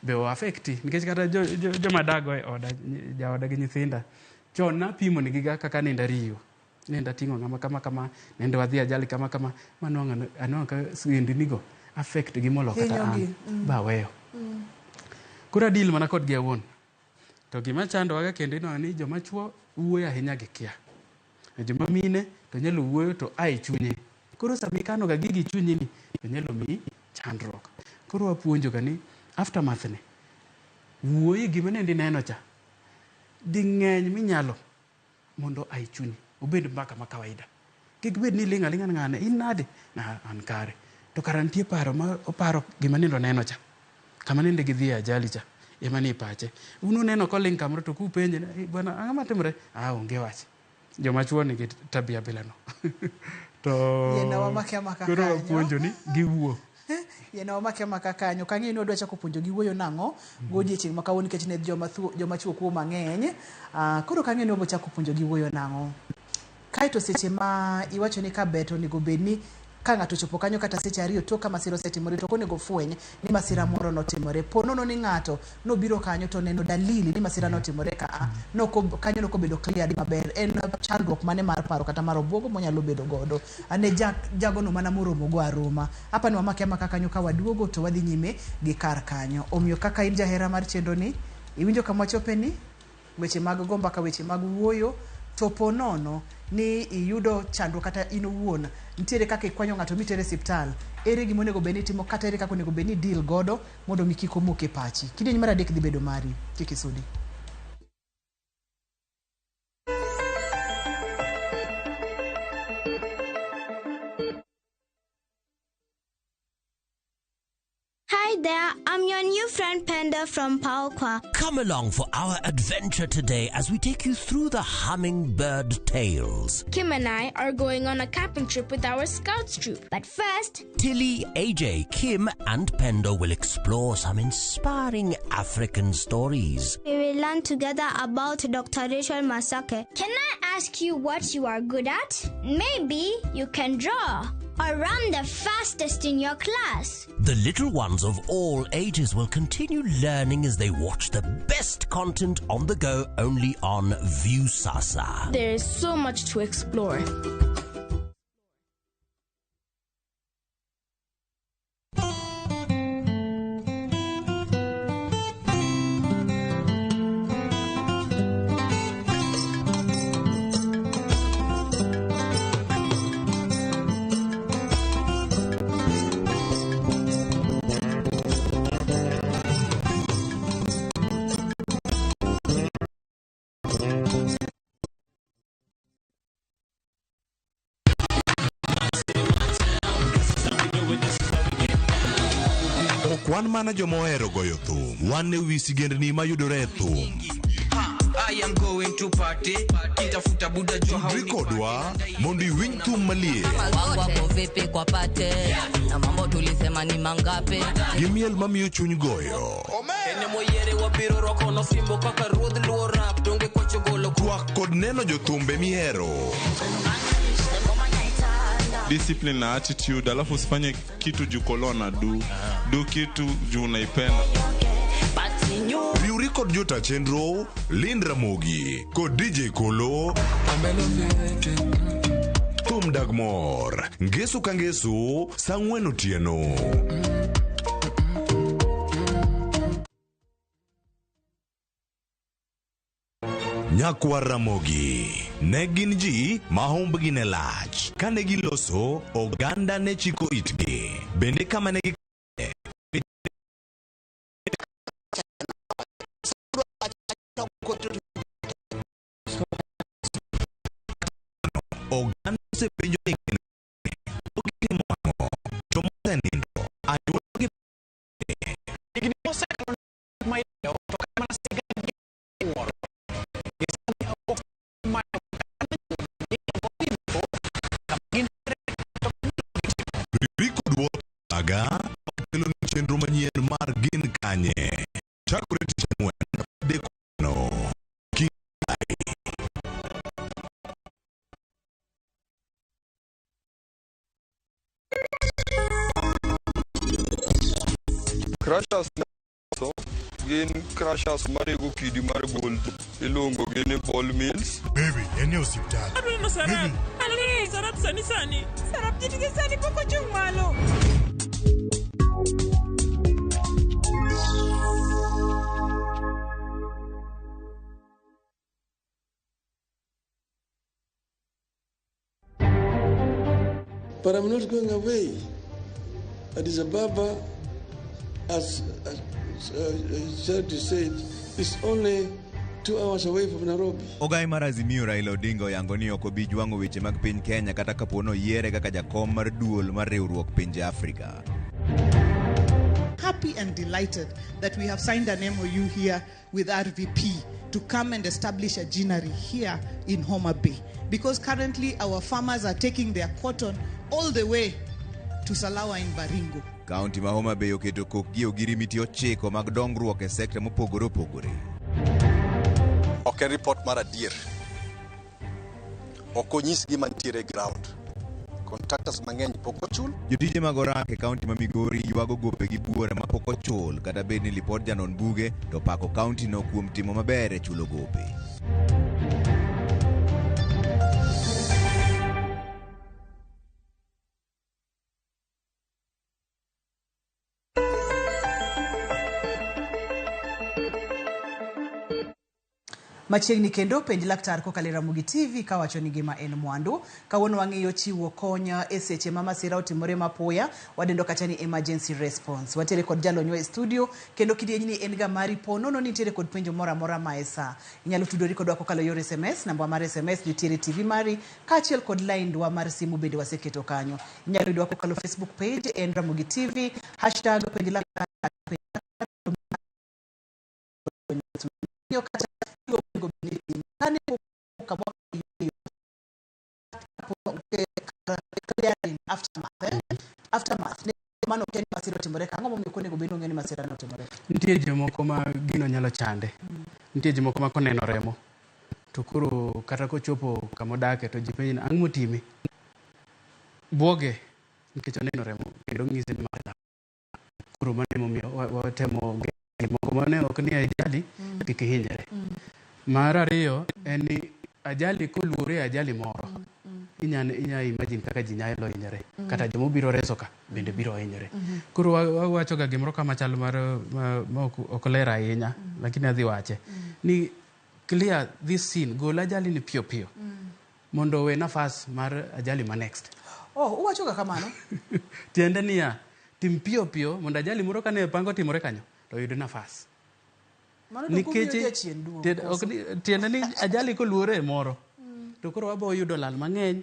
be o affect nikech kata joma dago e oda jaoda gi nyithinda chon napimo negi ga kaka nenda riyo nenda ting'o ng'ama kama kama nenda wadhi ajali kama kama manwang'o anwang'o ka sigendni go affect gi molo kata an baweyo. Koro adil mana kodgi awuon. To gima chandowaga kendo inwang'o ni joma chuo wuoyo ahinya gi kia. To joma mine to nyalo wuoyo to a e chunye. Koro sama ikano ga gigi e chunyi ni to nyalo miyi chandruok. Koro wapuonjo ga ni aftermath ni wuoye gima nende ineno cha ding'eny minyalo mondo a e chunyi obed mbaka ma kawaida. Kik bed ni iling' aling'a ni ng'ane in nade? Na an kare. To kara nitie paro ma oparo gima nende oneno cha. Kama nende gidhi e ajali cha ema ni e pache. Un uneno koling' kamoro to kupenje ni bwana ang'o matimore? Ah onge wach. Joma chuo nigi tabia bila no. To Yiena wamake amaka koro kanyo. wapuonjo ni giwuo. Yiena wamake amaka kanyo. Kang'eyo ni wadwa chako puonjo gi wuoyo nang'o godiechieng' ma kawuono nikech ne joma chuo kuo mang'eny. Koro kang'eyo ni wabo chako puonjo gi wuoyo nang'o. Kaeto seche ma iwacho ni ka ber to onego bed ni ka ng'ato ochopo kanyo kata seche 2 tok ka masira osetimore to ok onego fweny ni masira moro notimore. Po nono ni ng'ato nobiro kanyo to neno dalili ni masira notimore ka a kanyo nokobedo cleared maber. En chandruok mane mar paro kata mar obuogo monyalo bedo godo. Ane jagono mana moromo go aroma. Apa ni wamake amaka kanyo ka waduogo to wadhi nyime gi kar kanyo. Omiyo kaka in jahera mar chenro ni, iwinjo kama wachope ni, weche mag go mbaka, weche mag wuoyo, to po nono ni iyudo chandruok kata in owuon nitiere kaka ikwanyo ng'ato mitere e osiptal, ere gima onego bed ni itimo kata ere kaka onego bed ni deal godo mondo mi kik omok e pachi. Kidieny mar 3 dhi bedo mari, kik isudi. Hi there, I'm your new friend Penda from Paokwa. Come along for our adventure today as we take you through the hummingbird tales. Kim and I are going on a camping trip with our scouts troop. But first, Tilly, AJ, Kim, and Pendo will explore some inspiring African stories. We will learn together about Dr. Rachel Masake. Can I ask you what you are good at? Maybe you can draw or run the fastest in your class. The little ones of all ages will continue learning as they watch the best content on the go only on Viusasa. There is so much to explore. Ok wan mana joma ohero goyo thum, wan e wi sigendni mayudore e thum. I am going to party. Kitafuta buda jua Tudri kodwa mondo iwinj thum maliet Wangu wako vipi kwa pate na mambo tulisema ni mangapi gi miel mamiyo chuny goyo. Ene moyere wabiro rwako no fimbo kaka ruodh luo rap donge kwacho golo Twak kod neno jothumbe mihero. Discipline na attitude, alafu usifanye kitu juu kolona du kitu juu unaipenda. Riwri kod jota chenro Lind Ramogi kod DJ Kolo. Thum dag mor ngeso ka ngeso saa 4 otieno. Nyakwar Ramogi ne gin ji ma humbgi ne lach. Kane giloso, oganda ne chiko itgi. Bende kama ne oganda osepenjo ni gin gitimo ang'o, to mosenindo anyuolagi. Higni mosekalo ma idewo to kata mana sigand gi iwuoro. Gi sani ok mayo Riwri kod wuoth aga kelo ni chenro manyien mar Gin Kanye. Chakore tich ang'wen 3 otieno. Kingai. Crushers so gin crushers marego kidi mar gold iluongo gi ni ball mills. Baby, en e osiptal. Adwaro sarap. Adwaro sarap sani sani. Sarap jitgi sani pok ochung' malo. But I'm not going away. Addis Ababa, as Charity said, is only 2 hours away from Nairobi. Ogai mar Azimio Raila Odinga oyango ni ok obi jwang'o weche mag piny Kenya kata kapo ni oyiere kaka jakom mar duol mar riwruok pinje Afrika. Happy and delighted that we have signed an MOU here with RVP to come and establish a ginnery here in Homa Bay. Because currently our farmers are taking their cotton all the way to Salawa in Baringo. Kaunti ma Homa Bay oketo kokgi e ogirimiti 9 mag dongruok e sekta mopogore opogore. Ok en report mar adier. Ok onyis gima nitiere e ground. Contractors mang'eny pok ochul. Jotije mag orak e kaunti ma Migori ywago gope gi buora ma pok ochul kata bed ni lipod janon buge to pako kaunti no kuom timo maber e chulo gope. Machiegni kendo penj laktar kokalo e Ramogi TV kawacho ni ngima en mwandu. Kawuono wang'iyo chiwo kony e seche ma masira otimore mapoya, wadendo kacha ni emergency response. Wantiere kod jalonywa e studio kendo kidienyni en ga mari po nono nitiere kod penjo moro amora ma e sa. Inyalo tudori kodwa kokalo yor SMS, namba mar SMS nitiere e TV mari kaachiel kod laindwa mar simu bende waseketo kanyo. Inyalo yudwa kokalo Facebook page en Ramogi TV, hashtag penj laktar kata gigo monego bed ni itimo. Kane pok clearing aftermath, eh? Aftermath ne mano ok en ni masira otimore ka ang'o momiyo ok onego bed ni ong'e ni masira no otimore Nitie jomoko ma gino nyalo chande. Nitie jomoko ma koneno remo to koro kata kochopo kama odake to ji penje ni ang'o motimi? Buoge nikech oneno remo kendo ong'ise ni mar Koro mano emomiyo watemo geng'o moko mane ok ni ajali kik hinyre. Mar ariyo en ni ajali koluore e ajali moro inya inya imagine kaka ji nyalo hinyore kata joma obiro reso ka bende biro hinyore. Koro wawacho ga gimoro kama chal mar ma ok ler ahinya lakini adhi wache ni clear this scene gol ajali ni piyo piyo mondo owe nafas mar ajali ma next. Oh, uwacho ga kamano? Tiende niya, tim piyo piyo mondo ajali moro kane pango timore kanyo to oyud nafas. Mano to kumiyo jachien duong'. Ok tiende ni ajali koluore e moro to koro wabo yudo lal mang'eny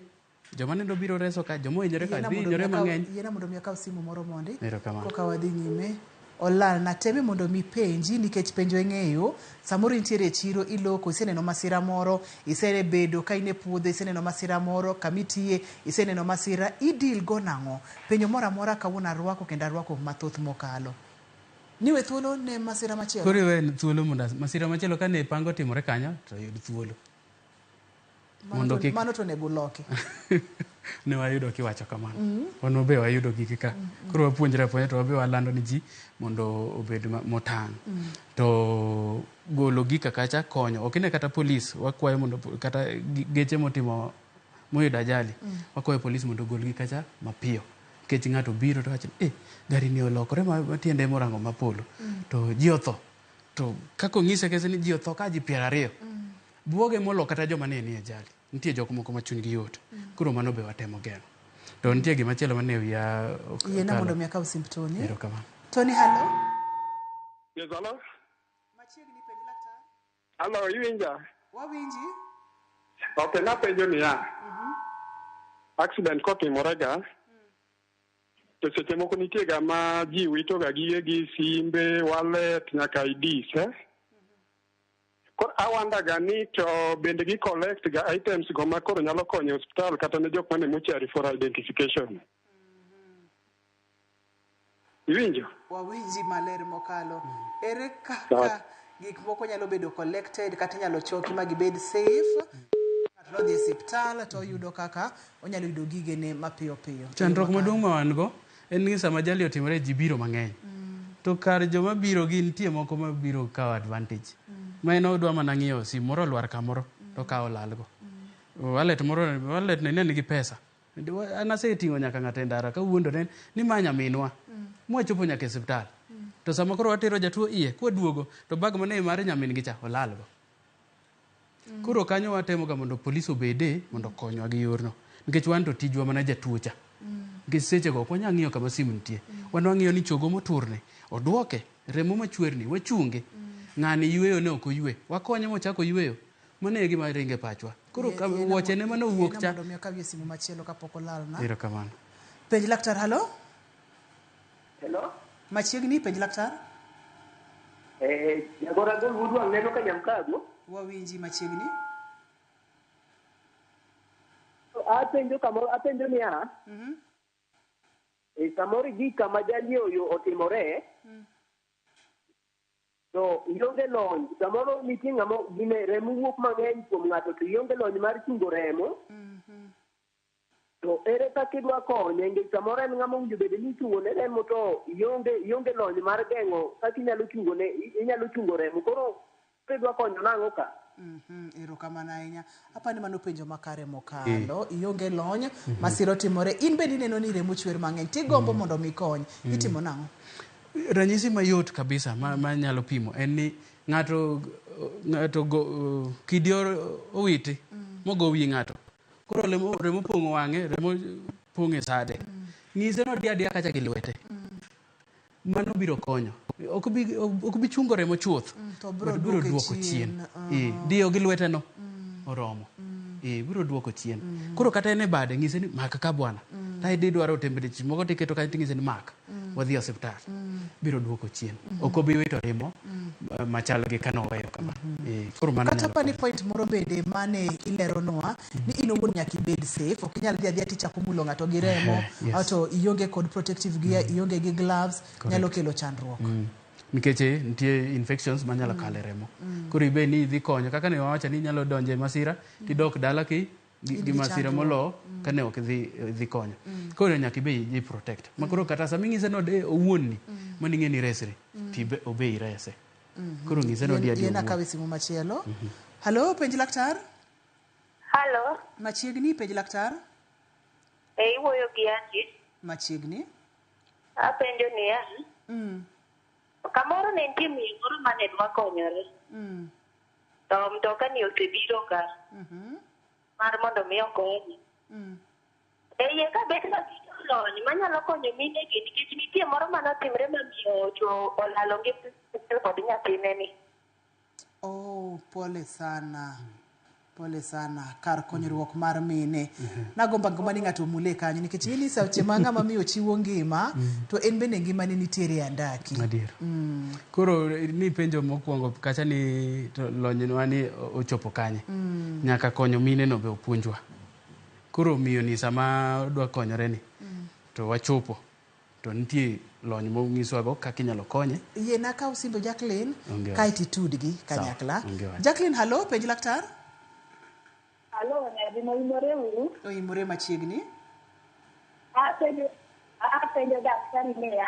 joma nendo biro reso ka joma ohinyore ka dhi hinyore mang'eny. Yiena mondo mi akaw simu moro mondi. Erokamano. Koka wadhi nyime. Olal na teme mondo mi penji nikech penjo ing'eyo samoro intiere e chiro iloko iseneno masira moro isebedo ka in e puodho iseneno masira moro kamitiye iseneno masira idil go nang'o penjo moro amora kawuono arwako kendo arwako mathoth mokalo niwe thuolo ne masira machielo Koro iwe thuolo mondo masira machielo kane pango timore kanyo to yud thuolo. Mondo kik mano to onego uloki ne wayudo kiwacho kamano. Wan be wayudo gigi ka. Koro wapuonjre apuonja to wabe walando ni ji mondo obed motang'. To golo gika kacha konyo. Ok ine kata polis wakwayo mondo kata geche motimo moyudo ajali wakwayo polis mondo ogolgi kacha mapiyo. Nikech ng'ato biro to wacho ni eh, gari ni olokore ma tiende morango mapolo. To ji otho. To kaka onyise kese ni ji otho ka ji 20. Buoge molo kata joma ne nie ajali. Nitie jok moko ma chunygi yot. Koro mano be watemo geng'o. To nitie gima chielo mane wiya ok yiena okalo. mondo mi akaw simb Tony. Erokamano. Tony hello. Yes, hello? Hello, iwinja? Wawinji. Ok, napenjo niya. Accident kotimore ga, to seche moko nitie ga ma ji wito ga gigegi, simbe, wallet, nyaka IDs, eh? Koro awanda ga ni to bende gi collect ga items go ma koro nyalo konyo e osiptal kata ne jok mane mochari for identification. Iwinjo? Wawinji maler mokalo. Ere kaka gik moko nyalo bedo collected kata inyalo choki ma gibed safe? Ng'ato nodhi e osiptal to oyudo kaka onyalo yudo gigene mapiyo piyo. Chandruok maduong' ma wan go en ni sama ajali otimore ji biro mang'eny. To kar joma biro gi nitie moko ma biro kawo advantage. Ma en odwa mana ng'iyo sim moro olwar kamoro to okawo olalgo. Wallet moro wallet ne nigi pesa. An aseting'o nyaka ng'ato e ndara kawuondore ni ma nyaminwa. Mwachopo nyaka e osiptal. To sama koro watero jatuo iye kwaduogo to bag mane mar nyamin gi cha olalgo. Koro kanyo watemo ga mondo polis obede mondo okonywa gi yorno. Nikech wan to tijwa mana jatuo cha. Nikech seche go ok wanyal ng'iyo kama simu nitie. Wan wang'iyo ni chogo moturni oduoke, remo machwerni wachunge. Ng'ani yweyo ne ok oywe. Wakonye mochako oyweyo. Mano e gima ringo e pachwa. Koro wuoche ne mane owuok cha. Mondo mi akawie simu machielo kapok olalna. Erokamano. Penj laktar halo. Hello? Machiegni penj laktar. Jagora gol wuod wang' neno ka Nyamkago. Wawinji machiegni. Apenjo kamoro, apenjo niya. Samoro idhi kama jali oyo otimore. To ionge lony, samoro nitie ng'ama gine remo wuok mang'eny kuom ng'ato to ionge lony mar chungo remo. To ere kaka idwa konye nikech samoro en ng'ama owinjo bed ni ichungo ne remo to ionge lony mar geng'o kaka inyalo chungo ne inyalo chungo remo. Koro idwa konyo nang'o ka? Erokamano ahinya. Apani mano penjo makare mokalo. Ionge lony, masira otimore. In bende ineno ni remo chwer mang'eny. Tigombo mondo mi kony. Itimo nang'o? Ranyisi mayot kabisa ma nyalo pimo en ni Ng'ato ng'ato go kidi owiti mogo wi ng'ato. Koro remo remo pong'o wang'e, remo pong'e sade. Ng'ise ni odi adiya kacha gi lwete. Mano biro konyo. Ok bi chungo remo chuth. To biro But biro duoke duoko chien. chien. Diyo gi lwete no oromo. Biro duoko chien. Koro kata en e bade ng'ise ni mak ka bwana. Ta idhi dwaro temperature moko tiketo kanyo ting'ise ni mak. Wadhi e osiptal. Biro duoko chien. Ok obi wito remo machal gi kanoweyo kama. Koro mano Kata nyalo pani point moro bende mane ileronwa ni in owuon nyaka ibed safe, ok inyal dhi adhiya tichako mulo ng'ato gi remo to ionge kod protective gear, ionge gi gloves, nyalo kelo chandruok. Nikech nitie infections manyalo kalo e remo. Koro ibe ni idhi konyo kaka ne wawacho ni inyalo donjo e masira tidok dala ki gi, In gi gi masira chandruok. molo kane ok idhi konyo. Koro nyaka ibe i protect. Ma koro kata sama ing'ise ni owuon ni mano ing'e ni iresri tibe obe irese. Koro ng'ise ni odi adi Yien owuon. akawe simu machielo. Halo, penj laktar. Halo, Machiegni, penj laktar. Iwuoyo gi Angie. Machiegni. Apenjo niya, kamoro ne nitie miyo moro mane dwa konyore. To mtoka ni osebiro ka mar mondo mi okonye. E iye ka bet ka lony manyalo konyo mine gi nikech nitie moro manotimre ma miyo ocho olalo ngimane kod nyathine ni. Oh, pole sana. Pole sana kar konyruok mar mine. Nagombo agomba ni ng'ato omule kanyo nikech ing'e ni seche ma ng'ama miyo chiwo ngima to en bende ngimane nitiere e andaki. Adier. Koro ni penjo mokwongo kacha ni to lonywa ni ochopo kanye. Nyaka konyo mine no be opuonjwa. Koro miyo ni sama odwa konyore ni to wachopo to nitie lony monyiswago kaka inyalo konye. Yiena kaw simbe Jacqueline Onge wach. kaeto itudgi kanyakla. Sawa, onge wach. Jacqueline, halo, penj laktar. Halo, nyadhi moimore uru. Oimore machiegni. Apenjo daktari niya,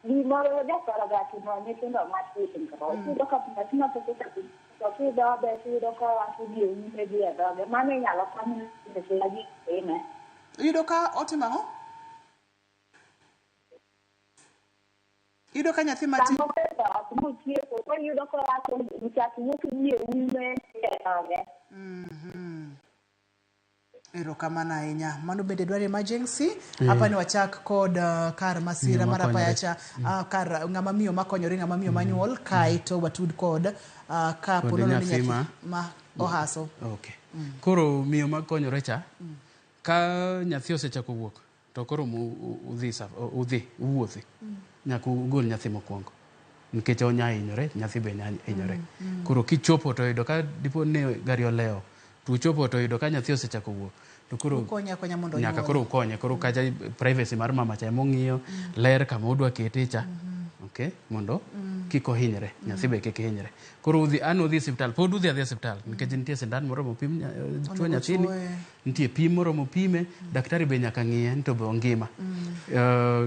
gimoro jathoro ga timo nyithindo matindo. Iyudo ka nyathi ma pok ochako to kidhodhe tiyudo ka owacho gi e ume gi e dhoge. Mano inyalo kony seche ma ji time. Iyudo ka otimo ang'o? Iyudo ka nyathi matin Sama osedhoth mochieko, koro iyudo ka owacho chak wuok gi e ume gi e dhoge. Erokamano ahinya. Mano bende dwaro emergency. Hapa ni wachak kod kar masira Miyo mar apaya makonyore. cha kar ng'ama miyo makonyore, ng'ama miyo manyuol, kaeto watud kod ka Kod ponono ni nyathi nyathi ma ohaso. Okay. Koro miyo makonyore cha, ka nyathi osechako wuok, to koro udhi udhi uwuothi. Nyaka ugol nyathi mokwongo. Nikech onya hinyore, nyathi be nya hinyore. Koro kichopo to yudo ka dipo ni gari olewo, to uchopo to yudo ka nyathi osechako wuok. To koro Ukonye akonya mondo nyaka onyuol. koro ukonye. Koro kacha privacy mar mama cha emong'iyo, ler kama udwa kete cha. Okay, mondo kik ohinyre, nyathi be kik hinyre. Koro udhi an udhi e osiptal, pod udhi adhiya e osiptal nikech nitie sindan moro mopim chuo Onego nyathini, chuoye. nitie pim moro mopime, daktari be nyaka ng'iye ni to be ongima.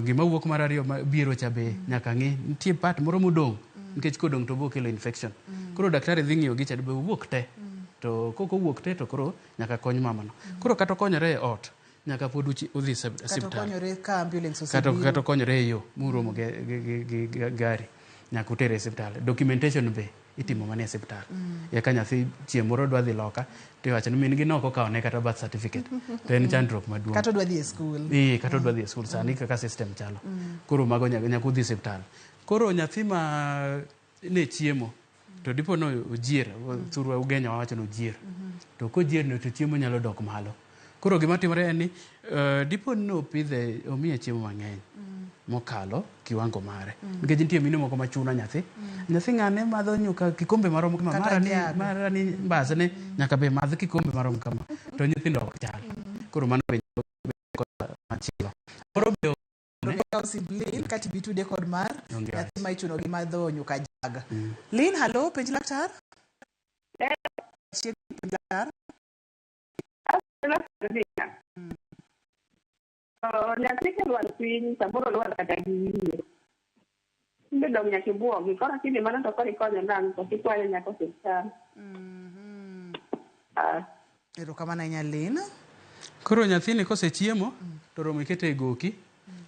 Gima wuok mar ariyo biro cha be nyaka ng'i, nitie part moro modong' nikech kodong' to bo kelo infection. Koro daktari dhi ng'iyo gicha be owuok te. To kok owuok te to koro nyaka kony mamano. Koro kata okonyore e ot, nyaka pod udhi Kata osiptal. okonyore ka ambulance Kata osebiro. kata okonyore e yo muromo gi gari nyaka utere e osiptal. Documentation be itimo mana e osiptal. Eka nyathi chieng' moro dwa dhi loka to iwacho ni min gi nok okawone kata birth certificate. To en chandruok maduong'. Kata odwa dhi e skul. Kata odwa dhi e skul sani kaka system chalo. Koro mago nyaka udhi e osiptal. Koro nyathi ma ne chiemo to dipo no ojier, thurwa Ugenya wawacho ni ojier. To kojier no to chiemo nyalo dok malo. Koro gima timore en ni dipo ni opidhe omiye chiemo mang'eny mokalo kiwango mare. Nikech nitie mine moko machuno nyathi. Nyathi ng'ane madho nyuka kikombe marom kama, Kata mara ni jag. mara ni mbasne nyaka be madh kikombe marom kama. To nyithindo ok chal. Koro mano be nyalo bedo kosa machielo. Koro be Kaw simb Lin kaeto ibi itude kod mar Onge wach. nyathi ma ichuno gi madho nyuka jag. Lin, halo, penj laktar. Machiegni, penj laktar. Nyathi kolwar piny, samoro olwar kata gi wiye. Tinde dong' nyaka ibuogi. Koro akini mano to koro ikonyo nang'o? Koso ikwayo nyaka osiptal. Erokamano ahinya Lin. Koro nyathini kosechiemo to romo ikete e goki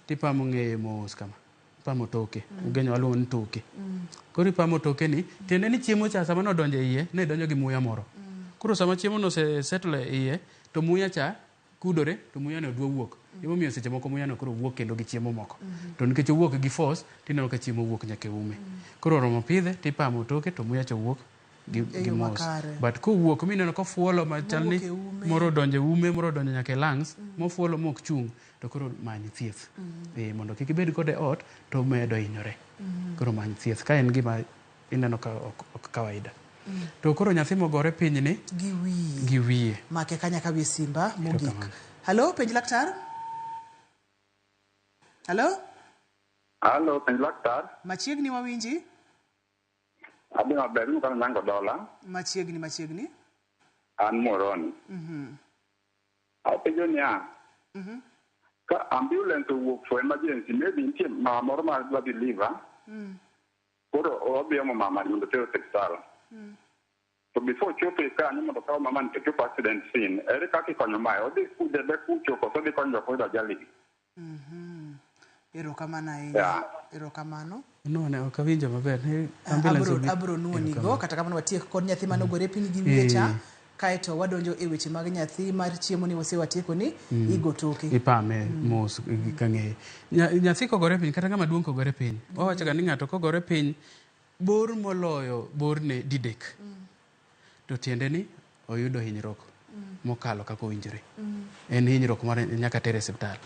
tipamo ng'eye mos kama. Ipamo toke. Ugenya waluongo ni toke. Koro ipamo toke ni, tiende ni chiemo cha sama nodonjo e iye, ne donjo gi muya moro. Koro sama chiemo no ose settle e iye, to muya cha kudore, to muya no dwa wuok. Emomiyo seche moko muya no koro wuok kendo gi chiemo moko. To nikech owuok gi force, tineno ka chiemo wuok nyaka e ume. Koro oromo pidhe, tipamo toke, to muya cha wuok gi, E gi yo mos. makare. But kowuok mineno kofuolo machal ni Mowuok e ume. moro odonjo e ume, moro odonjo nyaka e lungs, mofuolo mok chung, to koro many thieth. Mondo kik ibed kode ot, to omedo hinyore. Koro many thieth ka en gima ineno ka ok kawaida. To koro nyathi mogore piny ni Gi wiye. Gi wiye. Make ka nyaka wi simba mogik. Erokamano. Halo, penj laktar? Halo? Halo, penj laktar. Machiegni wawinji? Adhi maber, iluonga ni Nyango Dola. Machiegni, machiegni. An Muhoroni. Apenjo niya, ka ambulance owuok for emergency, maybe nitie mama moro ma dwa deliver, koro odhi omo mama ni mondo oter osiptal. To before chopo e kanyo mondo okaw mama ni to chopo accident scene, ere kaka ikonyo mae? Odhi kudede kucho koso odhi konyo jok moyudo ajali gi? Erokamano ahinya. Yeah. Erokamano. No, ne ok awinjo maber. Ni ambulance Abro, obi- abro nuonigo Erokamano. kata kamano watiek kod nyathi mane ogore piny gi wiye cha kaeto wadonjo e weche mag nyathi mar chiemo ni wase watieko ni igo toke. Ipame mos gi ka ng'eye. Nyathi kogore piny kata ng'ama duong' kogore piny. Wawacho ga ni ng'ato kogore piny bor moloyo borne didek. To tiende ni oyudo hinyruok mokalo kaka owinjore. En hinyruok mar nyaka tere e osiptal.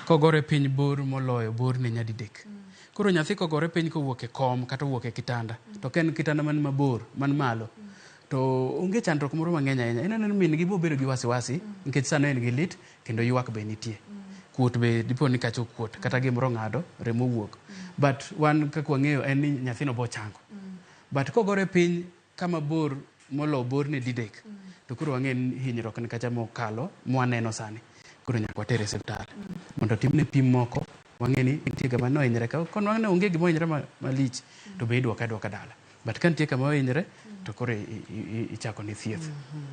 Kogore piny bor moloyo borne nyadidek. Koro nyathi kogore piny kowuok e kom kata owuok e kitanda, to ka en kitanda man mabor, man malo, to onge chandruok moro mang'eny ahinya. Ineno ni min gi bobedo gi wasiwasi nikech sano en gi lit kendo ywak be nitie. Kuot be dipo ni kacha okuot kata gimoro ng'ado, remo wuok. But wan kaka wang'eyo en ni nyathino bo chango. But kogore piny kama bor molo borne didek, to koro wang'e ni hinyruok ni kacha mokalo mwaneno sani. Koro nyaka watere e osiptal mondo otimne pim moko, wang'e ni nitie kama nohinyre. Ka konwang'e ni onge gima ohinyre malich, to be idwoke adwoka dala. But ka nitie kama ohinyre, to koro ichako ne thieth.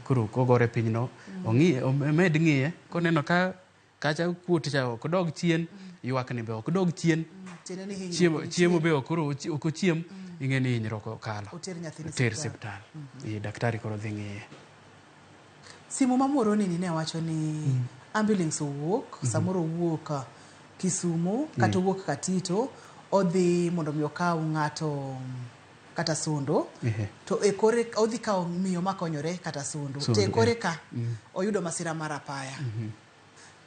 Koro kogore piny no, ong'i, omed ng'iye, koneno ka kacha kuot cha ok dog chien, ywak ni be ok dog chien, Tiende ni hinyruok chiemo, nitie. chiemo be ok koro ok ochiem, ing'e ni hinyruok okalo. Oter nyathini Oter osiptal. osiptal. Daktari koro dhi ng'iye. Simu ma Muhoroni ni ne wacho ni ambulance owuok, samoro owuok Kisumu kata owuok Katito, odhi mondo mi okaw ng'ato kata Sondo. To e kore odhi kawo miyo makonyore kata Sondo. To e Sondo, kore eh. ka oyudo masira mar apaya.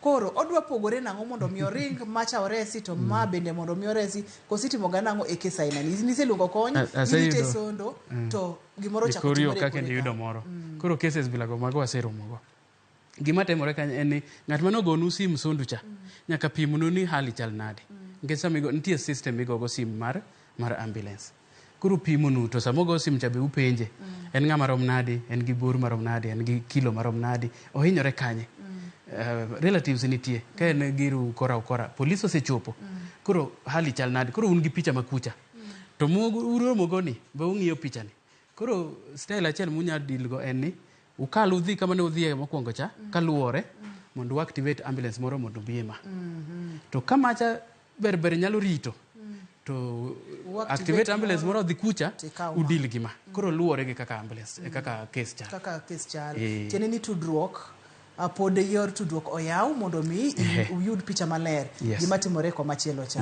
Koro odwa pogore nang'o mondo mi oring macha oresi to ma bende mondo mi oresi, koso itimo ga nang'o e kes aina ni? Niseluongo kony, Aseyudo. girite Sondo, to gimoro E ochako kor yo timore e ka kore kendo ka. iyudo moro. Koro cases bilago mago waseromo go. Gima timore kanyo en ni ng'at mane ogonu sim Sondu cha, nyaka pimnu ni hali chal nade. Nikech sama igo, nitie system migogo sim mar ambulance. Koro pimonu to sama ogo sim cha be upenje. En ng'ama rom nade, en gi bor marom nade, en gi kilo marom nade, ohinyore kanye. Relatives nitie, ka en giru kora ukora, police osechopo. Koro hali chal nade, koro un gi picha makucha. To uromo go ni, be ung'iyo picha ni. Koro style achiel munya deal go en ni, ukal udhi kama ne udhiye mokwongo cha, kaluwore, mondo u activate ambulance moro mondo obi e ma. To ka macha ber ber nyalo rito, to U activate activate ambulance moro odhi kucha, tikaw ma. udil gi ma. Koro luwore gi kaka ambulance, kaka case chal. Kaka case chal. Eh. Tiende ni tudruok, pod yor tudruok oyaw mondo mi uyud picha maler gima timore komachielo cha.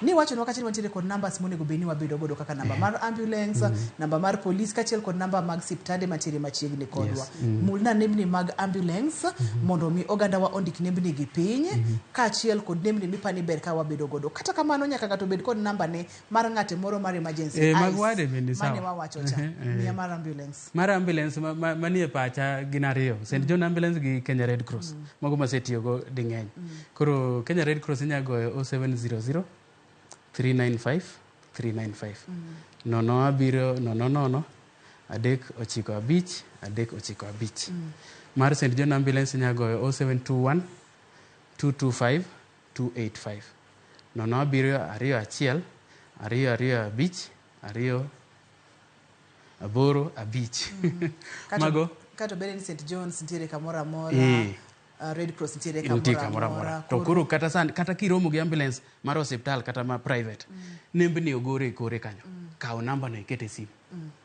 Ni wachonwa kachiel wantiere kod numbers monego bed ni wabedo godo kaka namba mar ambulance, namba mar police kaachiel kod namba mag siptande mantiere machiegni kodwa. Mulna nembni mag ambulance mondo mi ogandawa ondik nembni gi piny kaachiel kod nembni mipani ber ka wabedo godo. Kata kamano nyaka ng'ato bed kod namba ne mar ng'ate moro mar emergency. Mag ICE, wade bende sawa. Mane wawacho cha. Miya mar ambulance. Mar ambulance manie pacha gin ariyo, St. John Ambulance gi Kenya Red Cross. Mago masetiyogo ding'eny. Koro Kenya Red Cross inya goyo 0700 395 395. 0 7 0 0 3 9 5 3 9 5. Mar St. John Ambulance inya goyo 0721 225 285. 0 7 2 1 2 2 5 2 8 5. Mago Kato bende ni St. John's nitiere kamoro amora. Red Cross nitiere nitie kamoro kamoro amora. amora to koro kata san kata kiromo gi ambulance mar osiptal kata ma private nembni ogore e kore kanyo kaw namba no iket e simu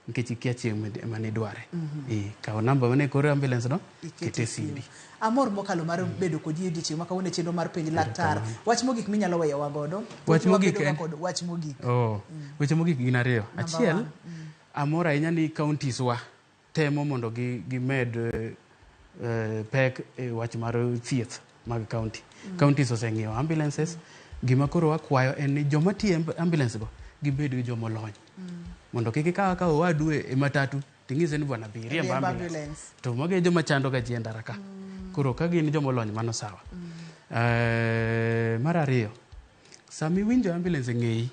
nikech ikia chieng' manidware. Eh, kaw namba mane e kor ambulance no Iket ket e simbi. Amor mokalo mar bedo kodi e odiechieng' ma kawuono e chenro mar Penj Laktar. Wach mogik minyalo weyowa godo? Wach mogik Wabedoga en- kod wach mogik. Oh, weche mogik gin ariyo. Number Achiel, one. amor ahinya ni counties wa temo mondo gimed pek e wach mar thieth mag county. Counties oseng'iewo ambulances. Gima koro wakwayo en ni joma tiyo e ambulance go gibed gi joma olony. Mondo kik ikaw akawa owadu e matatu ting'ise ni bwana bi riemb Riemb ambulance. ambulance. To mago e joma chando ga ji e ndara ka. Koro ka gin joma olony mano sawa. Mar ariyo, sama iwinjo ambulance e ng'eyi,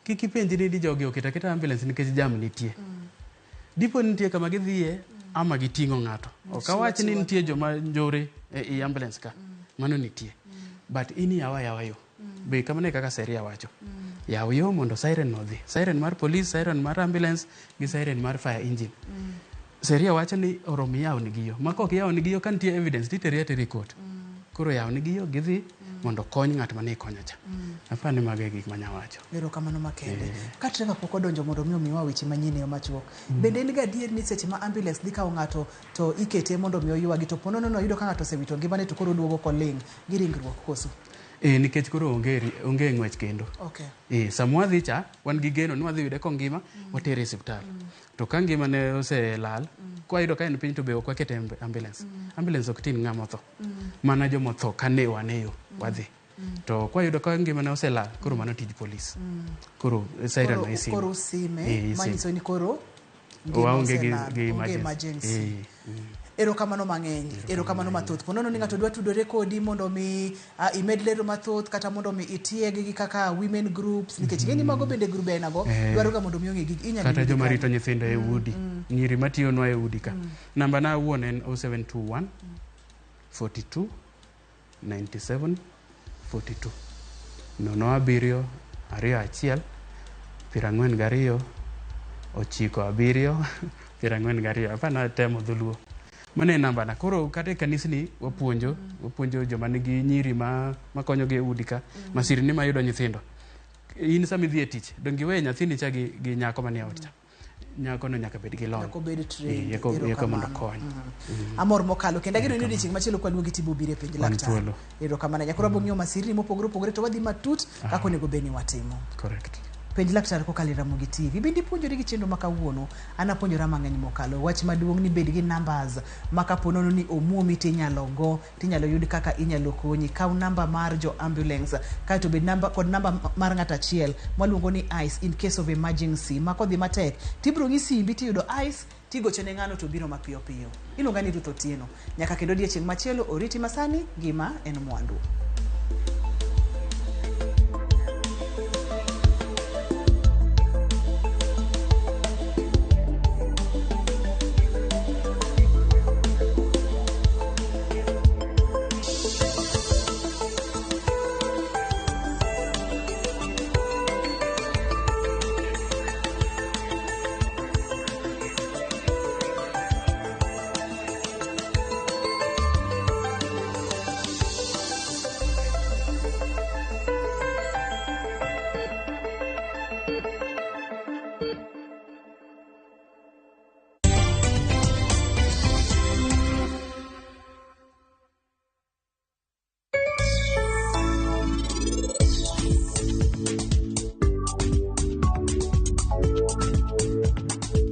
kik ipenjri ni jogi oketo aketa ambulance nikech jam nitie. Dipo ni nitie kama gidhiye ama giting'o ng'ato. Ok awach ni nitie joma njore e i ambulance ka. Mano nitie. But in yawa yawa yo. Be kamano e kaka sheria wacho. Yaw yo mondo siren no odhi. Siren mar police, siren mar ambulance gi siren mar fire engine. Sheria wacho ni oromo iyaw nigi yo. Ma kok iyaw nigi yo ka nitie evidence titeri atera e court. Koro yaw nigi yo gidhi mondo kony ng'at mane ikonyo cha. Aparo ni mago e gik manya wacho. Erokamano makende. Ka Trevor pok odonjo mondo mi omiwa weche manyien e yo machuok. Bende en gadier ni seche ma ambulance dhi kawo ng'ato to ikete mondo mi oywagi to ponono no yudo ka ng'ato osewito ngimane to koro oduogo koling' gi ringruok koso? Eh, nikech koro onge ng'wech kendo. Okay. Eh, sama wadhi cha, wan gi geno ni wadhi yude kongima, watere e osiptal. To ka ngimane oselal, kwayudo ka en piny to be ok wakete e ambulance. Ambulance ok ting' ng'ama otho. Mana jomotho ka ne wan e yo, wadhi. To kwayudo ka ngimane oselal, koro mano tij polis. Koro siren no isimo. Koro usime, Eh, isime. manyiso ni koro ngima Waonge gi, oselal, gi onge emergency. emergency. Eh, Erokamano mang'eny, erokamano mathoth. Ponono ni ng'ato dwa tudore kodi mondo mi imed lero mathoth kata mondo mi itieg gi kaka women groups nikech ing'e ni mago bende grube ainago dwaro ga mondo mi ong'e gigi inyalo Kata yudi joma kanye? rito nyithindo e udi. Nyiri matiyonwa e udi ka. Namba na awuon en 0721 42 97 42. 0 7 2 1 42 9 7 42. Hapana temo dholuo. Mano e namba na. Koro kata e kanisni wapuonjo joma nigi nyiri ma makonyogi e udi ka, masirni mayudo nyithindo. In sama idhi e tich, donge iwe nyathini cha gi nyako manie ot cha. Nyako no nyaka bed gi lony. Nyaka obed trained. Eh, eka mondo Erokamano. okony. Amor mokalo kendo ageno ni odiechieng' machielo kwaluongi tibo biro e Penj Wan Laktar. thuolo. Erokamano ahinya. Koro wabiro ng'iyo masirni mopogore opogore to wadhi matut kaka onego bed ni watimo. Correct. Penj Laktar kokalo e Ramogi TV. Bende ipuonjori gi chenro ma kawuono? An apuonjora mang'eny mokalo. Wach maduong' ni bed gi numbers ma kapo nono ni omuomi tinyalo go, tinyalo yud kaka inyalo konyi. Kaw namba mar jo ambulance kaeto bed namba kod namba mar ng'ato achiel mwaluongo ni ICE in case of emergency. Ma kodhi matek tibiro ng'i simbi tiyudo ICE tigocho ne ng'ano to biro mapiyo piyo. Iluonga ni Ruth Otieno. Nyaka kendo odiechieng' machielo oriti masani, ngima en mwandu.